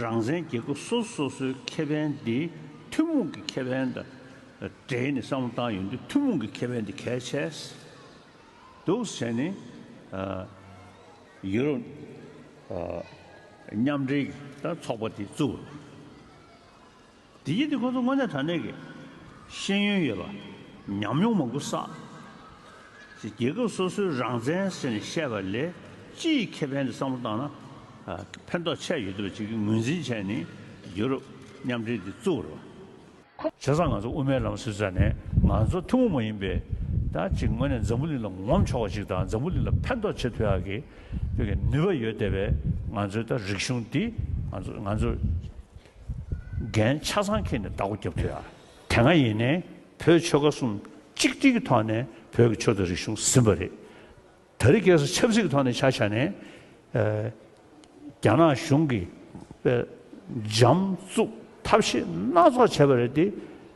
རང་བཙན་རྒྱལ་ཁབ་སོ་སོ་སོའི་ཁེ་ཕན་འདི་ཐུན་མོང་གི་ཁེ་ཕན་དང་འབྲེལ་ནས་བསམ་བློ་བཏང་ཡོང་དུས། ཐུན་མོང་གི་ཁེ་ཕན་འདི་གལ་ཆེ་འདུག་ཟེར་ནས་ཨ། ཡུ་རོབ་ཨ། མཉམ་འབྲེལ་གྱི་ད་ཚོགས་པ་དེ་བཙུགས། དེ་ཡིན་དུས་ཁོ་ཚོ་དངོས་གནས་དྲང་གནས་ཀྱི་ཤེས་ཡོན་ཡོད་པ། ཉམས་མྱོང་མང་པོ་བསགས། ཅིག་རྒྱལ་ཁབ་སོ་སོའི་རང་བཙན་ཟེར་ནས་བཤད་པ་ལས་སྤྱི་ཡི་ཁེ་ཕན་དེ་བསམ་བློ་བཏང་ན། ཨ། ཕན་ཐོགས་ཆེ་ཡོད་བསྡད་པ་ཅིག་གི་ངོས་འཛིན་བྱས་ནས་ཡུ་རོབ་མཉམ་འབྲེལ་དེ་བཙུགས་པ་རེད་པ། བྱས་ཙང་ང་ཚོ་དབུ་མའི་ལམ་ཟེར་ཙང་ནས་ང་ཚོ་ཐུན་མོང་མ་ཡིན་པའི་ད་ཅིག་དངོས་གནས་འཛམ་བུ་གླིང་ལ་ངོམ་ཆོག་པ་ཅིག་དང་། འཛམ་བུ་གླིང་ལ་ཕན་ཐོགས་བྱེད་ཐུབ་ཡག་གི་བོད་ཀྱི་ནུས་པ་ཡོད་བསྡད་པའི་ང་ཚོའི་ད་རིག་གཞུང་འདི་ང་ཚོ་ང་ཚོ་འགན་ཆ་ཚང་འཁྱེར་ནས་བདག་པོ་རྒྱབ་ཐུབ་ཡ། དེ་སྔ་ཡིན་ནའི་བོད་ཆོལ་ཁ་གསུམ་གཅིག་སྒྲིལ་གྱི་ཐོག་ནས་བོད་ཀྱི་ཆོས་དང་རིག་གཞུང་ཟིན་པ་རེད། ད་རེས་ཁ་སང་ཆབ་སྲིད་ཀྱི་ཐོག་ནས་ཆ་བཞག་ནས། ཨ། རྒྱ་ནག་གཞུང་གིས་དཔེ་འཇམ་བཙུགས་ཐབས་ཤེས་སྣ་ཚོགས་བྱས་པ་རེད་དེ།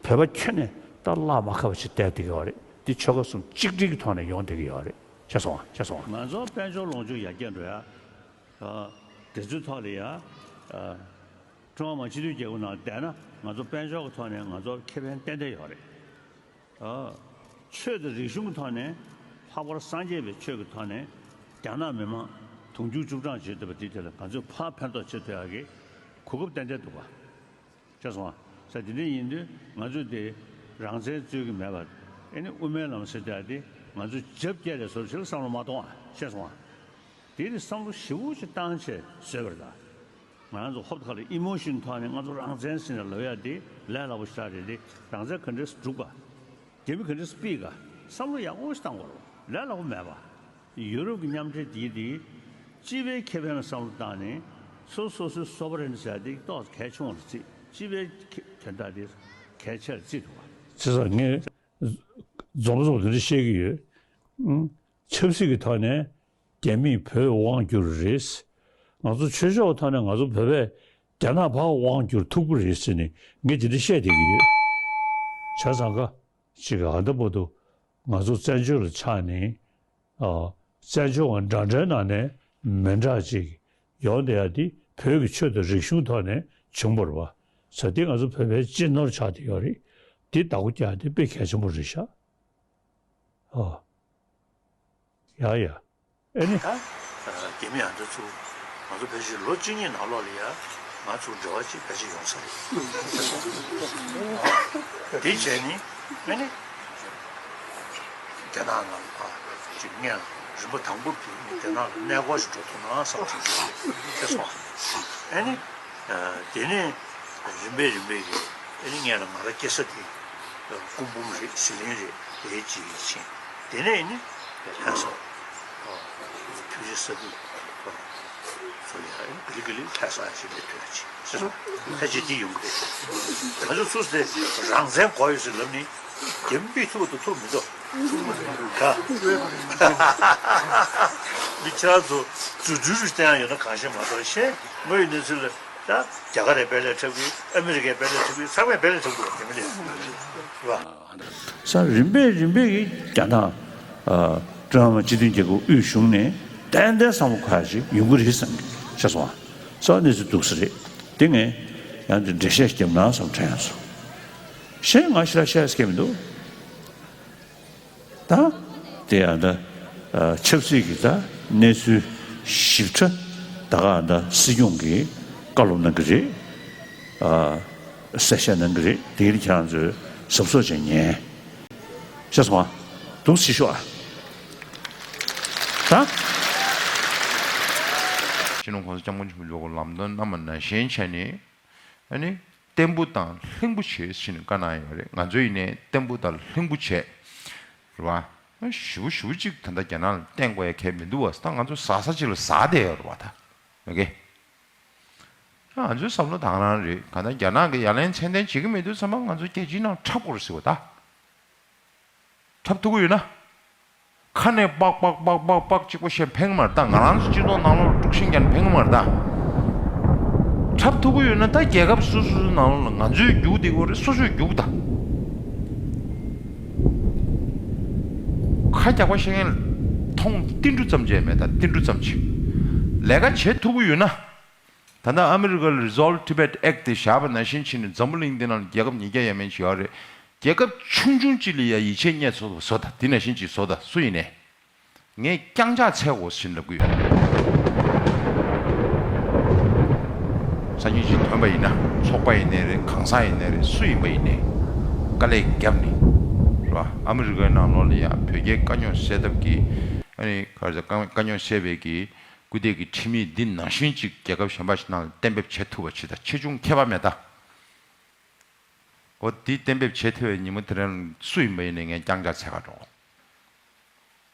བོད་པ་ཁྱོན་ནས་ད་བརླག་མ་ཁ་བ་ཞིག་བསྡད་བསྡད་ཀྱི་ཡོད་རེད། དེ་ཆོལ་ཁ་གསུམ་གཅིག་སྒྲིལ་གྱི་ཐོག་ནས་ཡོང་བསྡད་ཀྱི་ཡོད་རེད། ཤེས་སོང་ཨ། ཤེས་སོང་ཨ། ང་ཚོ་དཔལ་འབྱོར་ལོངས་སྤྱོད་ཡར་རྒྱས་འགྲོ་ཡ། ཨ། དེ་ཚོའི་ཐོག་ལ་ཡ། ཨ། ཀྲུང་ཧྭ་མི་དམངས་སྤྱི་མཐུན་རྒྱལ་ཁབ་ནང་བསྡད་ན་ང་ཚོ་དཔལ་འབྱོར་གྱི་ཐོག་ནས་ང་ཚོར་ཁེ་ཕན་ཏན་ཏན་ཡོད་རེད། ཨ། ཆོས་དང་རིག་གཞུང་གི་ཐོག་ནས་ལྷག་པར་སངས་རྒྱས་པའི་ཆོས་ཀྱི་ཐོག་ནས་རྒྱ་ནག་མི་མང་དུང་ཕྱུར་བཅུ་གྲངས་བྱེད་བསྡད་པ་དེ་དེ་ལ་ང་ཚོས་ཕར་ཕན་ཐོགས་བྱེད་ཐུབ་ཡག་གི་གོ་སྐབས་ཏན་ཏན་འདུག་ག། ཤེས་སོང་ཨ། ས་དེ་འདྲ་ཡིན་དུས་ང་ཚོས་དེ་རང་བཙན་རྩོད་ཀྱི་མེད་པ། ཨ་ནི་དབུ་མའི་ལམ་ཟེར་དེ་ང་ཚོས་རྒྱབ་སྐྱེལ་རེ་བཟོ་ཞིག་ལ་བསམ་བློ་མ་གཏོང་ཨ། ཤེས་སོང་ཨ། དེ་ནི་བསམ་བློ་ཞེ་པོ་ཅིག་བཏང་བྱས་བཟོས་པ་རེད་ད། ང་རང་ཚོ་ཧོབ་ཁ་ལ་ཨི་མོ་ཤོན་ཐོག་ནས་ང་ཚོ་རང་བཙན་ཟེར་ནས་ལབ་ཡ་དེ་ལས་སླ་པོ་ཞེ་དྲག་རེད་དེ། རང་བཙན་ག་འདྲས་སྒྲུབ་ག་རྒྱ་མི་ག་འདྲས་སྤེལ་ག་བསམ་བློ་ཡག་པོ་ཞིག་བཏང་དགོས་རེད། ལས་སླ་པོ་མེད་པ། ཡུ་རོབ་ཀྱི་མཉམ་འབྲེལ་དེ་དེ་སྤྱི་པའི་ཁེ་ཕན་ལ་བསམ་བློ་བཏང་ནས་སོ་སོ་སོའི་སོ་བ་རེན་ཟེར་ཡ་དེ་ཏོག་ཙམ་གལ་ཆུང་བ་ལ་བརྩིས། སྤྱི་པའི་ཁེ་དོན་དག་དེ་གལ་ཆེ་ལ་བརྩི་འདུག་བ། བྱས་ཙང་ངས་རྫོགས་པ་རྫོགས་པ་དེ་འདྲ་བཤད་ཀྱི་ཡོད། ཨང་། ཆབ་སྲིད་ཀྱི་ཐོག་ནས་རྒྱ་མིས་བོད་དབང་བསྒྱུར་རེད། ང་ཚོ་ཆོས་ཕྱོགས་ཐོག་ནས་ང་ཚོ་བོད་པས་རྒྱ་ནག་ཕར་དབང་བསྒྱུར་ཐུབ་ཀྱི་རེད་ཟེར་ནས་ངས་དེ་འདྲ་བཤད་བསྡད་ཀྱི་ཡོད། བྱས་ཙང་ཀ་ཅིག་ཨ་ད་བར་དུ་ང་ཚོ་བཙན་བྱོལ་ལ་ཆགས་ནས་ཨ་བཙན་བྱོལ་བ་འདྲ་འདྲའི་ནང་ནས་མི་འདྲ་ཅིག་ཡོང་བསྡད་ཡ་དེ་བོད་ཀྱི་ཆོས་དང་རིག་གཞུང་ཐོག་ནས་བྱུང་བ་རེད་བ། ས་དེ་ང་ཚོ་བོད་པའི་གཅེས་ནོར་ཆགས་བསྡད་ཡོད་རེད། དེ་བདག་པོ་རྒྱག་ཡ་དེ་དཔེ་གལ་ཆེན་པོ་རེད་ཤག་ཨ། ཡ་ཡ། ཨེ་ནི། ད་རྒྱ་མི་ཨ་འདྲ་ཚོ་ང་ཚོ་ཕལ་ཆེར་ལོ་བཅུ་གཉིས་ནང་ལོགས་ལ་ཡ་ང་ཚོ་འབྲེལ་བ་ཅིག་ཕལ་ཆེར་ཡོང་ས་རེད། དེ་བྱས་ནི་ཨེ་ནི་རྒྱ་ནག་ནང་ལ་ཅིག་ངས་རིམ་པ་དང་པོ་དེ་ནི་རྒྱ་ནག་ལ་གནས་སྐོར་ཞིག་འགྲོ་ཐུབ་ན་བསམ་བྱུང་། ཁྱེད་སོང་ཨེ་ནི། དེ་ནས་རིམ་པས་རིམ་པས་ཀྱིས་ཨེ་ནི་ངས་ལ་ང་རང་སྐྱེ་ས་དེ་སྐུ་འབུམ་རེད། ཟི་ལིང་རེད། དེའི་རྗེས་ཀྱི་ཆེན། དེ་ནས་ཨེ་ནི་ལྷ་ས་ཕུ་ཤི་ས་ཁུལ་ཚོ་ལ་ཡང་ཨེ་ནི་ག་ལེ་ག་ལེ་ལྷ་ས་ཞེས་པའི་དོན་ཆེ་ཟེར་སོང་། ཕལ་ཆེར་འདི་ཡོང་གི་རེད། ང་ཚོ་སུ་ཟེར་རང་བཙན་དགོས་ཡོད་ཟེར་ལབ་ནི་རྒྱ་མི་ཐུབ་དང་ཐུབ་མི་འདུག་ག་མི་ཁྱེད་རང་ཚོ་རྫུ་འཕྲུལ་རུ་བསྟན་ཡ་ཡོད་ན་གང་ཤེས་མ་གཏོགས་ཤེས་དངོས་ཡོད་གནས་ཚུལ་ལ། ད་རྒྱ་གར་རེ་དཔེ་ལས་འཁྲབ་གི། ཨ་མི་རི་ཀའི་དཔེ་ལས་འཁྲབ་གི། ཚང་མས་དཔེ་ལས་འཁྲབ་གི་རེད། དེ་མི་ལས་རེད་བ། ས་རིམ་པས་རིམ་པས་ཀྱིས་རྒྱ་ནག་ཨ་ཀྲུང་ཧྭ་མི་དམངས་སྤྱི་མཐུན་རྒྱལ་ཁབ་དབུས་གཞུང་ནས་ཏན་ཏན་བསམ་བློ་འཁོར་ཡ་ཅིག་ཡོང་གི་རེད་བསམ་གི་ཤེས་སོང་ཨ། ས་གནས་ཚུལ་འདུག་ས་རེད། དེ་ངས་ཡང་འདི་འགྲེལ་བཤད་བརྒྱབ་ན་བསམ་དྲན་ཡོང་སོང་། གཞན་ང་ཞེ་དྲག་བཤད་ས་སྐད་མི་འདུག་ད་དེ་ཡང་ད་ཆབ་སྲིད་ཀྱི་ད་གནས་ཚུལ་ཞིབ་ཕྲ་ད་ག་ད་སྲིད་སྐྱོང་གིས་བཀའ་སློབ་གནང་གི་རེད། གསལ་བཤད་གནང་གི་རེད། དེ་ཡིན་ཁྱེད་རང་ཚོས་གཟབ་གཟབ་བྱས་ཉན། ཤེས་སོང་ཨ། འདུག་སེ་ཤོག་ཨ། ད་སྤྱི་ནོར་༸གོང་ས་༸སྐྱབས་མགོན་ཆེན་པོ་མཆོག་གི་ལམ་སྟོན་གནང་བ་ནང་བཞིན་བྱས་ནས། ཨ་ནི་བརྟན་པོ་དང་ལྷིང་པོ་བྱེད་ཟེར་ནས་བཀའ་གནང་ཡོད་རེད། ང་ཚོ་ཡིན་ནའི་བརྟན་པོ་དང་ལྷིང་པོ་བྱེད། རེད་བ། ཞེ་པོ་ཞེ་པོ་ཅིག་ད་ལྟ་རྒྱ་ནག་ལ་བརྟེན་དགོས་ཡ་གལ་མི་འདུག་བ། ད་ང་ཚོ་ཟ་ས་ཅིག་ལ་ཟ་བསྡད་ཡོད་རེད་བ་ད། ཨོ་ཀེ། ང་ཚོའི་བསམ་བློ་དང་རང་རེད། གང་ལྟར་རྒྱ་ནག་གིས་ཡ་ལན་ཚད་ལྡན་བྱེད་ཀྱི་མེད་དུས་ཙམ་པ་ང་ཚོ་རྒྱལ་སྤྱིའི་ནང་འཁྲབ་དགོས་རེད་ཟེར་བ་ད། འཁྲབ་ཐུབ་ཀྱི་ཡོད་ན། ཁ་ནས་པག་པག་པག་པག་པག་གཅིག་པོ་བཤད་ཕན་གྱི་མ་རེད་ད། ང་རང་ཚོ་སྤྱི་ཚོགས་ནང་ལོགས་དཀྲུག་ཤིང་རྒྱག་ནས་ཕན་གྱི་མ་རེད་ད། འཁྲབ་ཐུབ་ཀྱི་ཡོད་ན་ད་རྒྱལ་ཁབ་སོ་སོ་སོའི་ནང་ལོགས་ལ་ང་ཚོས་རྒྱུགས་བསྡད་ཀྱི་ཡོད་རེད། སོ་སོས་རྒྱུགས་ད། ཁ་རྒྱག་པ་བཤད་མཁན་ལ་མཐོང་ཏིལ་འབྲུ་ཙམ་ཅིག་མེད་ད། ཏིལ་འབྲུ་ཙམ་ཅིག་ལས་ཀ་བྱེད་ཐུབ་ཀྱི་ཡོད་ན། ད་ལྟ་ཨ་མི་རི་ཀ་ལ་Resolve Tibet Act དེ་བཞག་པ་ནང་བཞིན་བྱས་ནས་འཛམ་བུ་གླིང་འདི་ནང་ལ་རྒྱལ་ཁབ་ཉིས་བརྒྱ་ཡས་མས་ཅིག་ཡོད་རེད། རྒྱལ་ཁབ་ཆུང་ཆུང་ཅིག་ལ་ཡ་ཡིད་ཆེས་རྙེད་ཐུབ་པ་བཟོ་ད། དེ་ནང་བཞིན་ཅིག་བཟོ་ད། སུ་ཡིན་ནའི། ངས་རྐྱང་ཕྱག་འཚལ་དགོས་ཟེར་ལབ་ཀྱི་ཡོད། སང་ཉིན་ཅིག་ཐོན་པ་ཡིན་ན་ཚོགས་པ་ཡིན་ནའི་རེད། གང་ཟག་ཡིན་ནའི་རེད། སུ་ཡིན་པ་ཡིན་ནའི་དཀའ་ལས་བརྒྱབ་ནས་རེད་བ། ཨ་མི་རི་ཀའི་ནང་ལོགས་ལ་ཡ་བོད་རྒྱའི་དཀའ་རྙོག་སེལ་ཐབས་ཀྱི་ཨ་ནི་ག་རེ་ཟེར། དཀའ་དཀའ་རྙོག་སེལ་བའི་གི་སྐུལ་འདེད་ཀྱི་ཁྲིམས་ཡིག་འདི་ནང་བཞིན་ཅིག་རྒྱལ་ཁབ་གཞན་པ་ཞིག་ནང་ལ་གཏན་འབེབས་བྱེད་ཐུབ་པ་བྱེད་ད། ཆེ་ཆུང་ཁྱད་པར་མེད་ད། འོ་འདི་གཏན་འབེབས་བྱེད་ཐུབ་པའི་ཉིན་མོ་དེ་རིང་སུ་ཡིན་པ་ཡིན་ནའི་ངས་རྐྱང་རྐྱང་འཚོལ་ག་འགྲོ།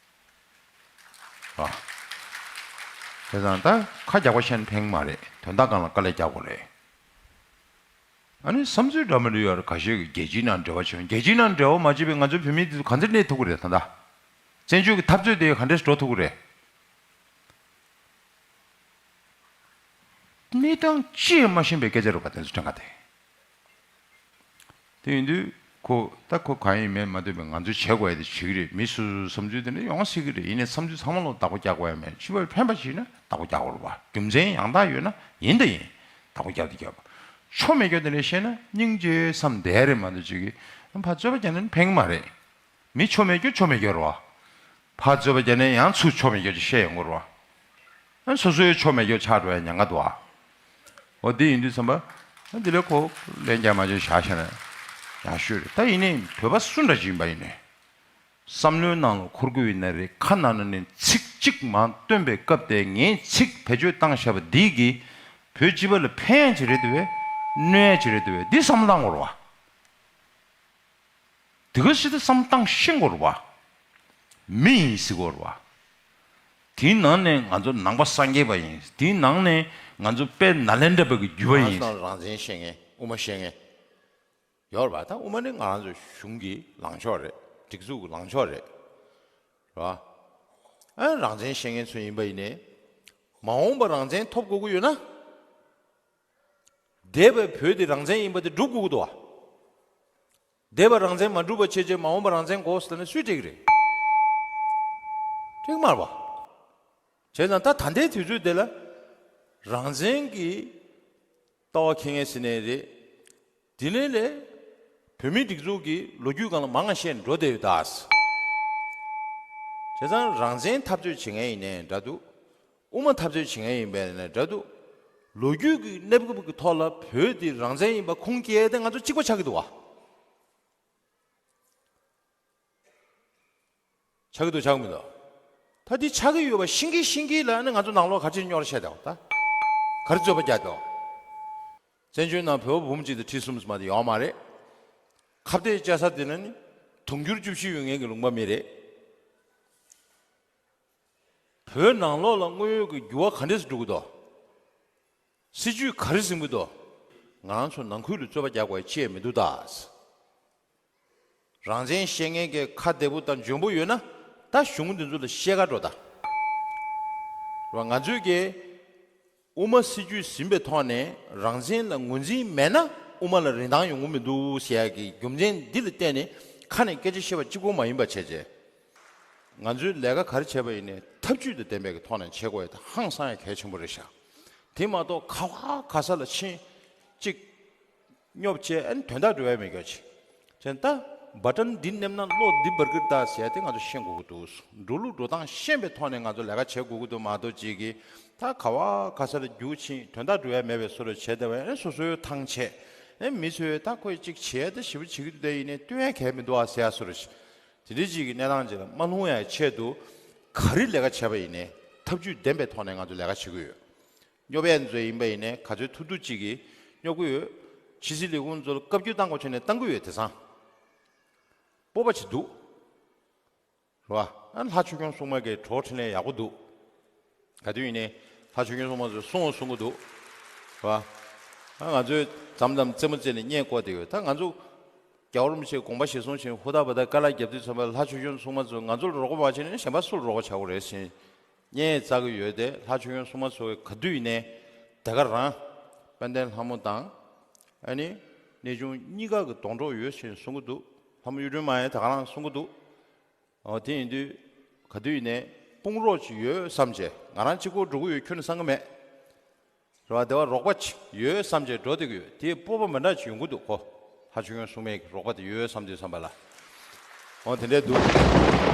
ཨ། བྱས་ཙང་ད་ཁ་རྒྱག་པ་བཤད་ན་ཕན་གྱི་མ་རེད། དོན་དག་སྒང་ལ་དཀའ་ལས་རྒྱག་དགོས་རེད། ཨ་ནི་བསམ་ཚུལ་འདྲ་མི་འདྲ་ཡོད་རེད། ཁ་ཤས་ཀྱིས་རྒྱལ་སྤྱིའི་ནང་འབྲེལ་བ་བྱེད། རྒྱལ་སྤྱིའི་ནང་འབྲེལ་བ་མ་བྱས་པའི་ང་ཚོའི་བོད་མི་དེ་ཚོ་ག་ཚོད་གནས་ཐུབ་ཀྱི་རེད་ད་ལྟ། བཙན་བྱོལ་གྱི་འཐབ་རྩོད་དེ་ག་འདྲས་འགྲོ་ཐུབ་ཀྱི་རེད། གནས་སྟངས་ཅི་ཡང་མ་ཤེས་པའི་སྐད་ཆ་རེད་པ། དེ་ཚོ་དྲན་ག་དེ། དེ་ཡིན་དུས་ཁོ་ད་ཁོ་གང་ཡིན་མིན་མ་ལྟོས་པའི་ང་ཚོས་བྱེད་དགོས་ཡ་དེ་བྱེད་ཀྱི་རེད། མི་སོ་སོའི་བསམ་ཚུལ་དེ་འདྲ་ཡོང་སྲིད་ཀྱི་རེད། ཡིན་ནའི་བསམ་ཚུལ་ཚང་མ་ལ་བདག་པོ་རྒྱག་དགོས་ཡ་མེད། སྤྱི་པར་ཕན་པ་ཞིག་ན་བདག་པོ་རྒྱག་དགོས་རེད་པ། རྒྱུ་མཚན་ཡང་དག་ཡོད་ན་ཡིན་དང་ཡིན་བདག་པོ་རྒྱག་དེ་རྒྱབ། ཆོ་མེད་རྒྱུ་དེ་འདྲ་བཤད་ན་སྙིང་རྗེ་བསམ་བསྡད་རེད་མ་གཏོགས་ཅིག་གིས་ཕར་རྩོད་པ་རྒྱག་ན་ཕན་གྱི་མ་རེད། མི་ཆོ་མེད་རྒྱུ་ཆོ་མེད་རྒྱུ་རེད་བ། ཕར་རྩོད་པ་རྒྱག་ནས་ཡང་ཚུར་ཆོ་མེད་རྒྱུ་ཅིག་བཤད་ཡོང་གི་རེད་བ། ཨ་སོ་སོའི་ཆོ་མེད་རྒྱུ་ཆགས་འགྲོ་ཡ་ཉེན་ཁ་འདུག་ཨ། འོ་དེ་ཡིན་དུས་ཙམ་པ། ཨ་འདི་ལས་ཁོ་ལན་རྒྱག་མ་བྱུང་བཞག་བཞག་ན་ཡག་ཤོས་རེད། ད་ཡིན་ནའི་བོད་པ་སུ་འདྲ་ཅིག་ཡིན་པ་ཡིན་ནའི། བསམ་བློའི་ནང་ལ་འཁོར་གྱི་ཡོད་ན་རེད། ཁ་ནང་ནས་ཚིག་གཅིག་མར་བཏོན་པའི་སྐབས་དེ་ངས་ཚིག་བེད་སྤྱོད་བཏང་བཞག་པ་འདི་གིས་ བོད་སྤྱི་པ་ལ་ཕན་ཡ་ཅིག་རེད་འདུག་བས། གནོད་ཡ་ཅིག་རེད་འདུག་བས། འདི་བསམ་བློ་བཏང་དགོས་རེད་བ། དེ་ག་ཞིག་ཏུ་བསམ་བཏང་ཤེས་དགོས་རེད་བ། མི་ཡིན་ཟེར་དགོས་རེད་བ། དེའི་ནང་ནས་ང་ཚོ་ནང་པ་སངས་རྒྱས་པ་ཡིན། དེའི་ནང་ནས་ང་ཚོ་དཔལ་ནཱ་ལེནྡྲ་པ་གི་བརྒྱུད་པ་ཡིན། ང་ཚོ་རང་བཙན་བཤད་མཁན་དབུ་མ་བཤད་མཁན་ཡོད་རེད་བ། ད་དབུ་མ་ནི་ང་རང་ཚོ་གཞུང་གི་ལངས་ཕྱོགས་རེད། སྒྲིག་འཛུགས་ཀྱི་ལངས་ཕྱོགས་རེད། རེད་བ། ཨ་རང་བཙན་བཤད་མཁན་ཚོ་ཡིན་པ་ཡིན་ནའི། མ་འོངས་པ་རང་བཙན་ཐོབ་དགོས་ཀྱི་ཡོད་ན། འདས་པའི་བོད་དེ་རང་བཙན་ཡིན་པ་དེ་སྒྲུབ་དགོས་ཀྱི་འདུག་བ། འདས་པ་རང་བཙན་མ་སྒྲུབ་པ་བྱས་རྗེས་མ་འོངས་པ་རང་བཙན་དགོས་ཟེར་ན་སུས་འགྲིག་གི་རེད། འགྲིག་མ་རེད་བ། བྱས་ཙང་ད་ད་ལྟའི་དུས་ཚོད་འདི་ལ་རང་བཙན་གྱི་ལྟ་བ་འཁྱེར་མཁན་ཟེར་ནའི་རེད། དེ་ནས་ལས་བོད་མིའི་སྒྲིག་འཛུགས་ཀྱི་ལོ་རྒྱུས་སྒང་ལ་མང་ང་བཤད་འགྲོ་བསྡད་ཡོད་ད། བྱས་ཙང་རང་བཙན་འཐབ་རྩོད་བྱེད་མཁན་ཡིན་ནའི་འདྲ་འདུག་དབུ་མ་འཐབ་རྩོད་བྱེད་མཁན་ཡིན་པས་ན་འདྲ་འདུག་ལོ་རྒྱུས་ཀྱི་གནས་བབ་ཀྱི་ཐོག་ལ་བོད་འདི་རང་བཙན་ཡིན་པ་ཁུངས་སྐྱེལ་ཏེ་ང་ཚོ་གཅིག་པ་ཆགས་ཀྱི་འདུག་བ། ཆགས་ཀྱི་འདུག་ཆགས་ཀྱི་མི་འདུག་ད་འདི་ཆགས་ཀྱི་ཡོད་པ་ཤེས་ཀྱི་ཤེས་ཀྱི་ལ་ནི་ང་ཚོ་ནང་ལོགས་ག་ཅིར་རྙོག་དྲ་བཤད་བསྡད་པ་ད། ག་རེ་རྩོད་པ་རྒྱག་བསྡད་པ། བཙན་བྱོལ་ནང་བོད་པ་འབུམ་གཅིག་དང་ཁྲི་གསུམ་ཙམ་མ་གཏོགས་ཡོད་མ་རེད། ཁ་གཏད་བཅའ་ས་དེ་ན་ནི་དུང་ཕྱུར་བཅུ་བཞི་ཡོད་མཁན་གྱི་ལུང་པ་མི་རེད། བོད་ནང་ལོགས་ལ་དངོས་ཡོད་ཀྱི་འགྱུར་བ་ག་འདྲས་སུ་འགྲོ་གི་འདུག་སྲིད་ཇུས་ག་རེ་འཛིན་གི་འདུག་ང་རང་ཚོ་ནང་ཁུལ་ལ་རྩོད་པ་རྒྱག་དགོས་ཡ་ཅི་ཡང་མི་འདུག་ད། རང་བཙན་བཤད་མཁན་གྱི་ཁ་བདེ་པོ་དང་འཇོན་པོ་ཡོད་ན་ད་གཞུང་འདི་ཚོ་ལ་བཤད་ག་འགྲོ་ད། རེད་བ། ང་ཚོས་ཀྱི་དབུ་མ་སྲིད་ཇུས་ཟིན་པའི་ཐོག་ནས་རང་བཙན་ལ་ངོས་འཛིན་མེད་ན་དབུ་མ་ལ་རིན་ཐང་ཡོང་གི་མི་འདུག་ཟེར་ཡ་གི་རྒྱུ་མཚན་འདི་ལ་བརྟེན་ནས་ཁ་ནས་སྐད་ཆ་བཤད་པ་གཅིག་པོ་མ་ཡིན་པ་བྱས་རྗེས། ང་ཚོའི་ལས་ཀ་ག་རེ་བྱས་པ་ཡིན་ནའི་ཐབས་ཇུས་དང་ལྡན་པའི་གི་ཐོག་ནས་བྱེད་དགོས་ཡ་ད་ཧང་སང་ཡ་གལ་ཆེན་པོ་རེད་ཤག་དེ་མ་གཏོགས་ག་བ་ག་ས་ལ་ཕྱིན་གཅིག་སྙོབ་བྱས་ཨ་ནི་དོན་དག་འགྲོ་ཡ་མེད་རྒྱུ་ཅིག་བྱས་ད་བ་ཊན་འདི་མནན་ན་གློག་འདི་འབར་གི་རེད་ད་ཟེར་ཡ་དེ་ང་ཚོ་ཤེས་དགོས་ཀྱི་འདུག་འགྲོ་ལུགས་འགྲོ་སྟངས་ཤེས་པའི་ཐོག་ནས་ང་ཚོ་ལས་ཀ་བྱེད་དགོས་ཀྱི་འདུག་མ་གཏོགས་ཅིག་གིས་ད་ག་བ་ག་ས་ལ་རྒྱུག་ཕྱིན་དོན་དག་འགྲོ་ཡ་མེད་པའི་བཟོ་འདྲ་བྱས་བསྡད་པ་ཨ་ནི་སོ་སོའི་ཐང་ཆད་ཨ་ནི་མི་ཚོས་ད་ཁོས་ཅིག་བྱས་ད་ཞེ་པོ་བྱེད་ཀྱི་འདུག་དེ་ཡིན་ནའི་སྟོན་ཡ་གལ་མི་འདུག་ཨ་ཟེར་ཡ་བཟོ་འདྲ་ཞིག་དེ་འདྲའི་ཅིག་གི་གནས་སྟངས་ཅིག་ལ་མ་ལྷུང་ཡ་ཆེད་དུ་ག་རེ་ལས་ཀ་བྱས་པ་ཡིན་ནའི་ཐབས་ཇུས་ལྡན་པའི་ཐོག་ནས་ང་ཚོ་ལས་ཀ་བྱེད་ཀྱི་ཡོད། སྙོབ་ཡས་ཚོ་ཡིན་པ་ཡིན་ནའི་ག་ཚོད་ཐུབ་ཐུབ་ཅིག་གིས་སྙོབ་ཀྱི་ཡོད། ཕྱི་སྲིད་ལས་ཁུངས་ཚོ་ལ་བཀའ་བཀྱོན་བཏང་དགོས་བྱས་ནས་བཏང་གི་ཡོད། དེང་སང་སྤོབས་པ་ཅིག་འདུག་རེད་བ། ཨ་ལྷ་ཆོས་སྐྱོང་སྲུང་མ་གི་གྲོགས་འཕྲིན་ལས་ཡག་པོ་འདུག་ག་དུས་ཡིན་ནའི་ལྷ་ཆོས་སྐྱོང་སྲུང་མ་ཚོས་གསུང་གསུང་གི་འདུག་རེད་བ། ཨ་ང་ཚོས་མཚམས་མཚམས་རྩེད་མོ་རྩེ་ནས་བརྙན་བཀོད་བསྡད་ཡོད། ད་ང་ཚོ་རྒྱལ་བ་རིན་པོ་ཆེའི་དགོངས་པ་གཞིར་བཟུང་བྱས་ཧུར་ཐག་འབད་ཐག་དཀའ་ལས་བརྒྱབ་དུས་ཙམ་པ་ལྷ་ཆོས་སྐྱོང་སྲུང་མ་ཚོས་ང་ཚོ་ལ་རོགས་པ་མ་བྱས་ནས་གཞན་པ་སུ་ལ་རོགས་པ་བྱ་དགོས་རེད་ཟེར། བརྙན་བཙལ་གི་ཡོད་དེ་ལྷ་ཆོས་སྐྱོང་སྲུང་མ་ཚོ་ག་དུས་ཡིན་ནའི་དེ་ག་རང་དཔལ་ལྡན་ལྷ་མོ་དང་ཨ་ནི་གནས་ཆུང་གཉིས་ཀ་གི་སྡོང་གྲོགས་ཡོད་ཅེས་གསུང་གི་འདུག་ལྷ་མོ་གཡུ་སྒྲོན་མ་ཡང་དེ་ག་རང་གསུང་གི་འདུག་ཨོ་དེ་ཡིན་དུས་ག་དུས་ཡིན་ནའི་དཔུང་རོགས་ཅིག་ཡོད་བསམ་བྱས་ང་རང་གཅིག་པོ་འགྲོ་གི་ཡོད་ཁྱོན་ནས་བསམ་གི་མེད། རེད་བ། དེ་བ་རོགས་པ་ཅིག་ཡོད་བསམ་བྱས་འགྲོ་བསྡད་ཀྱི་ཡོད། དེའི་སྤོབས་པ་མི་འདྲ་ཅིག་ཡོང་གི་འདུག་གོ། ལྷ་ཆོས་སྐྱོང་སྲུང་མའི་རོགས་པ་དེ་ཡོད་བསམ་དུས་བསམ་པ་ལ། འོ་དེ་འདྲས་འདུག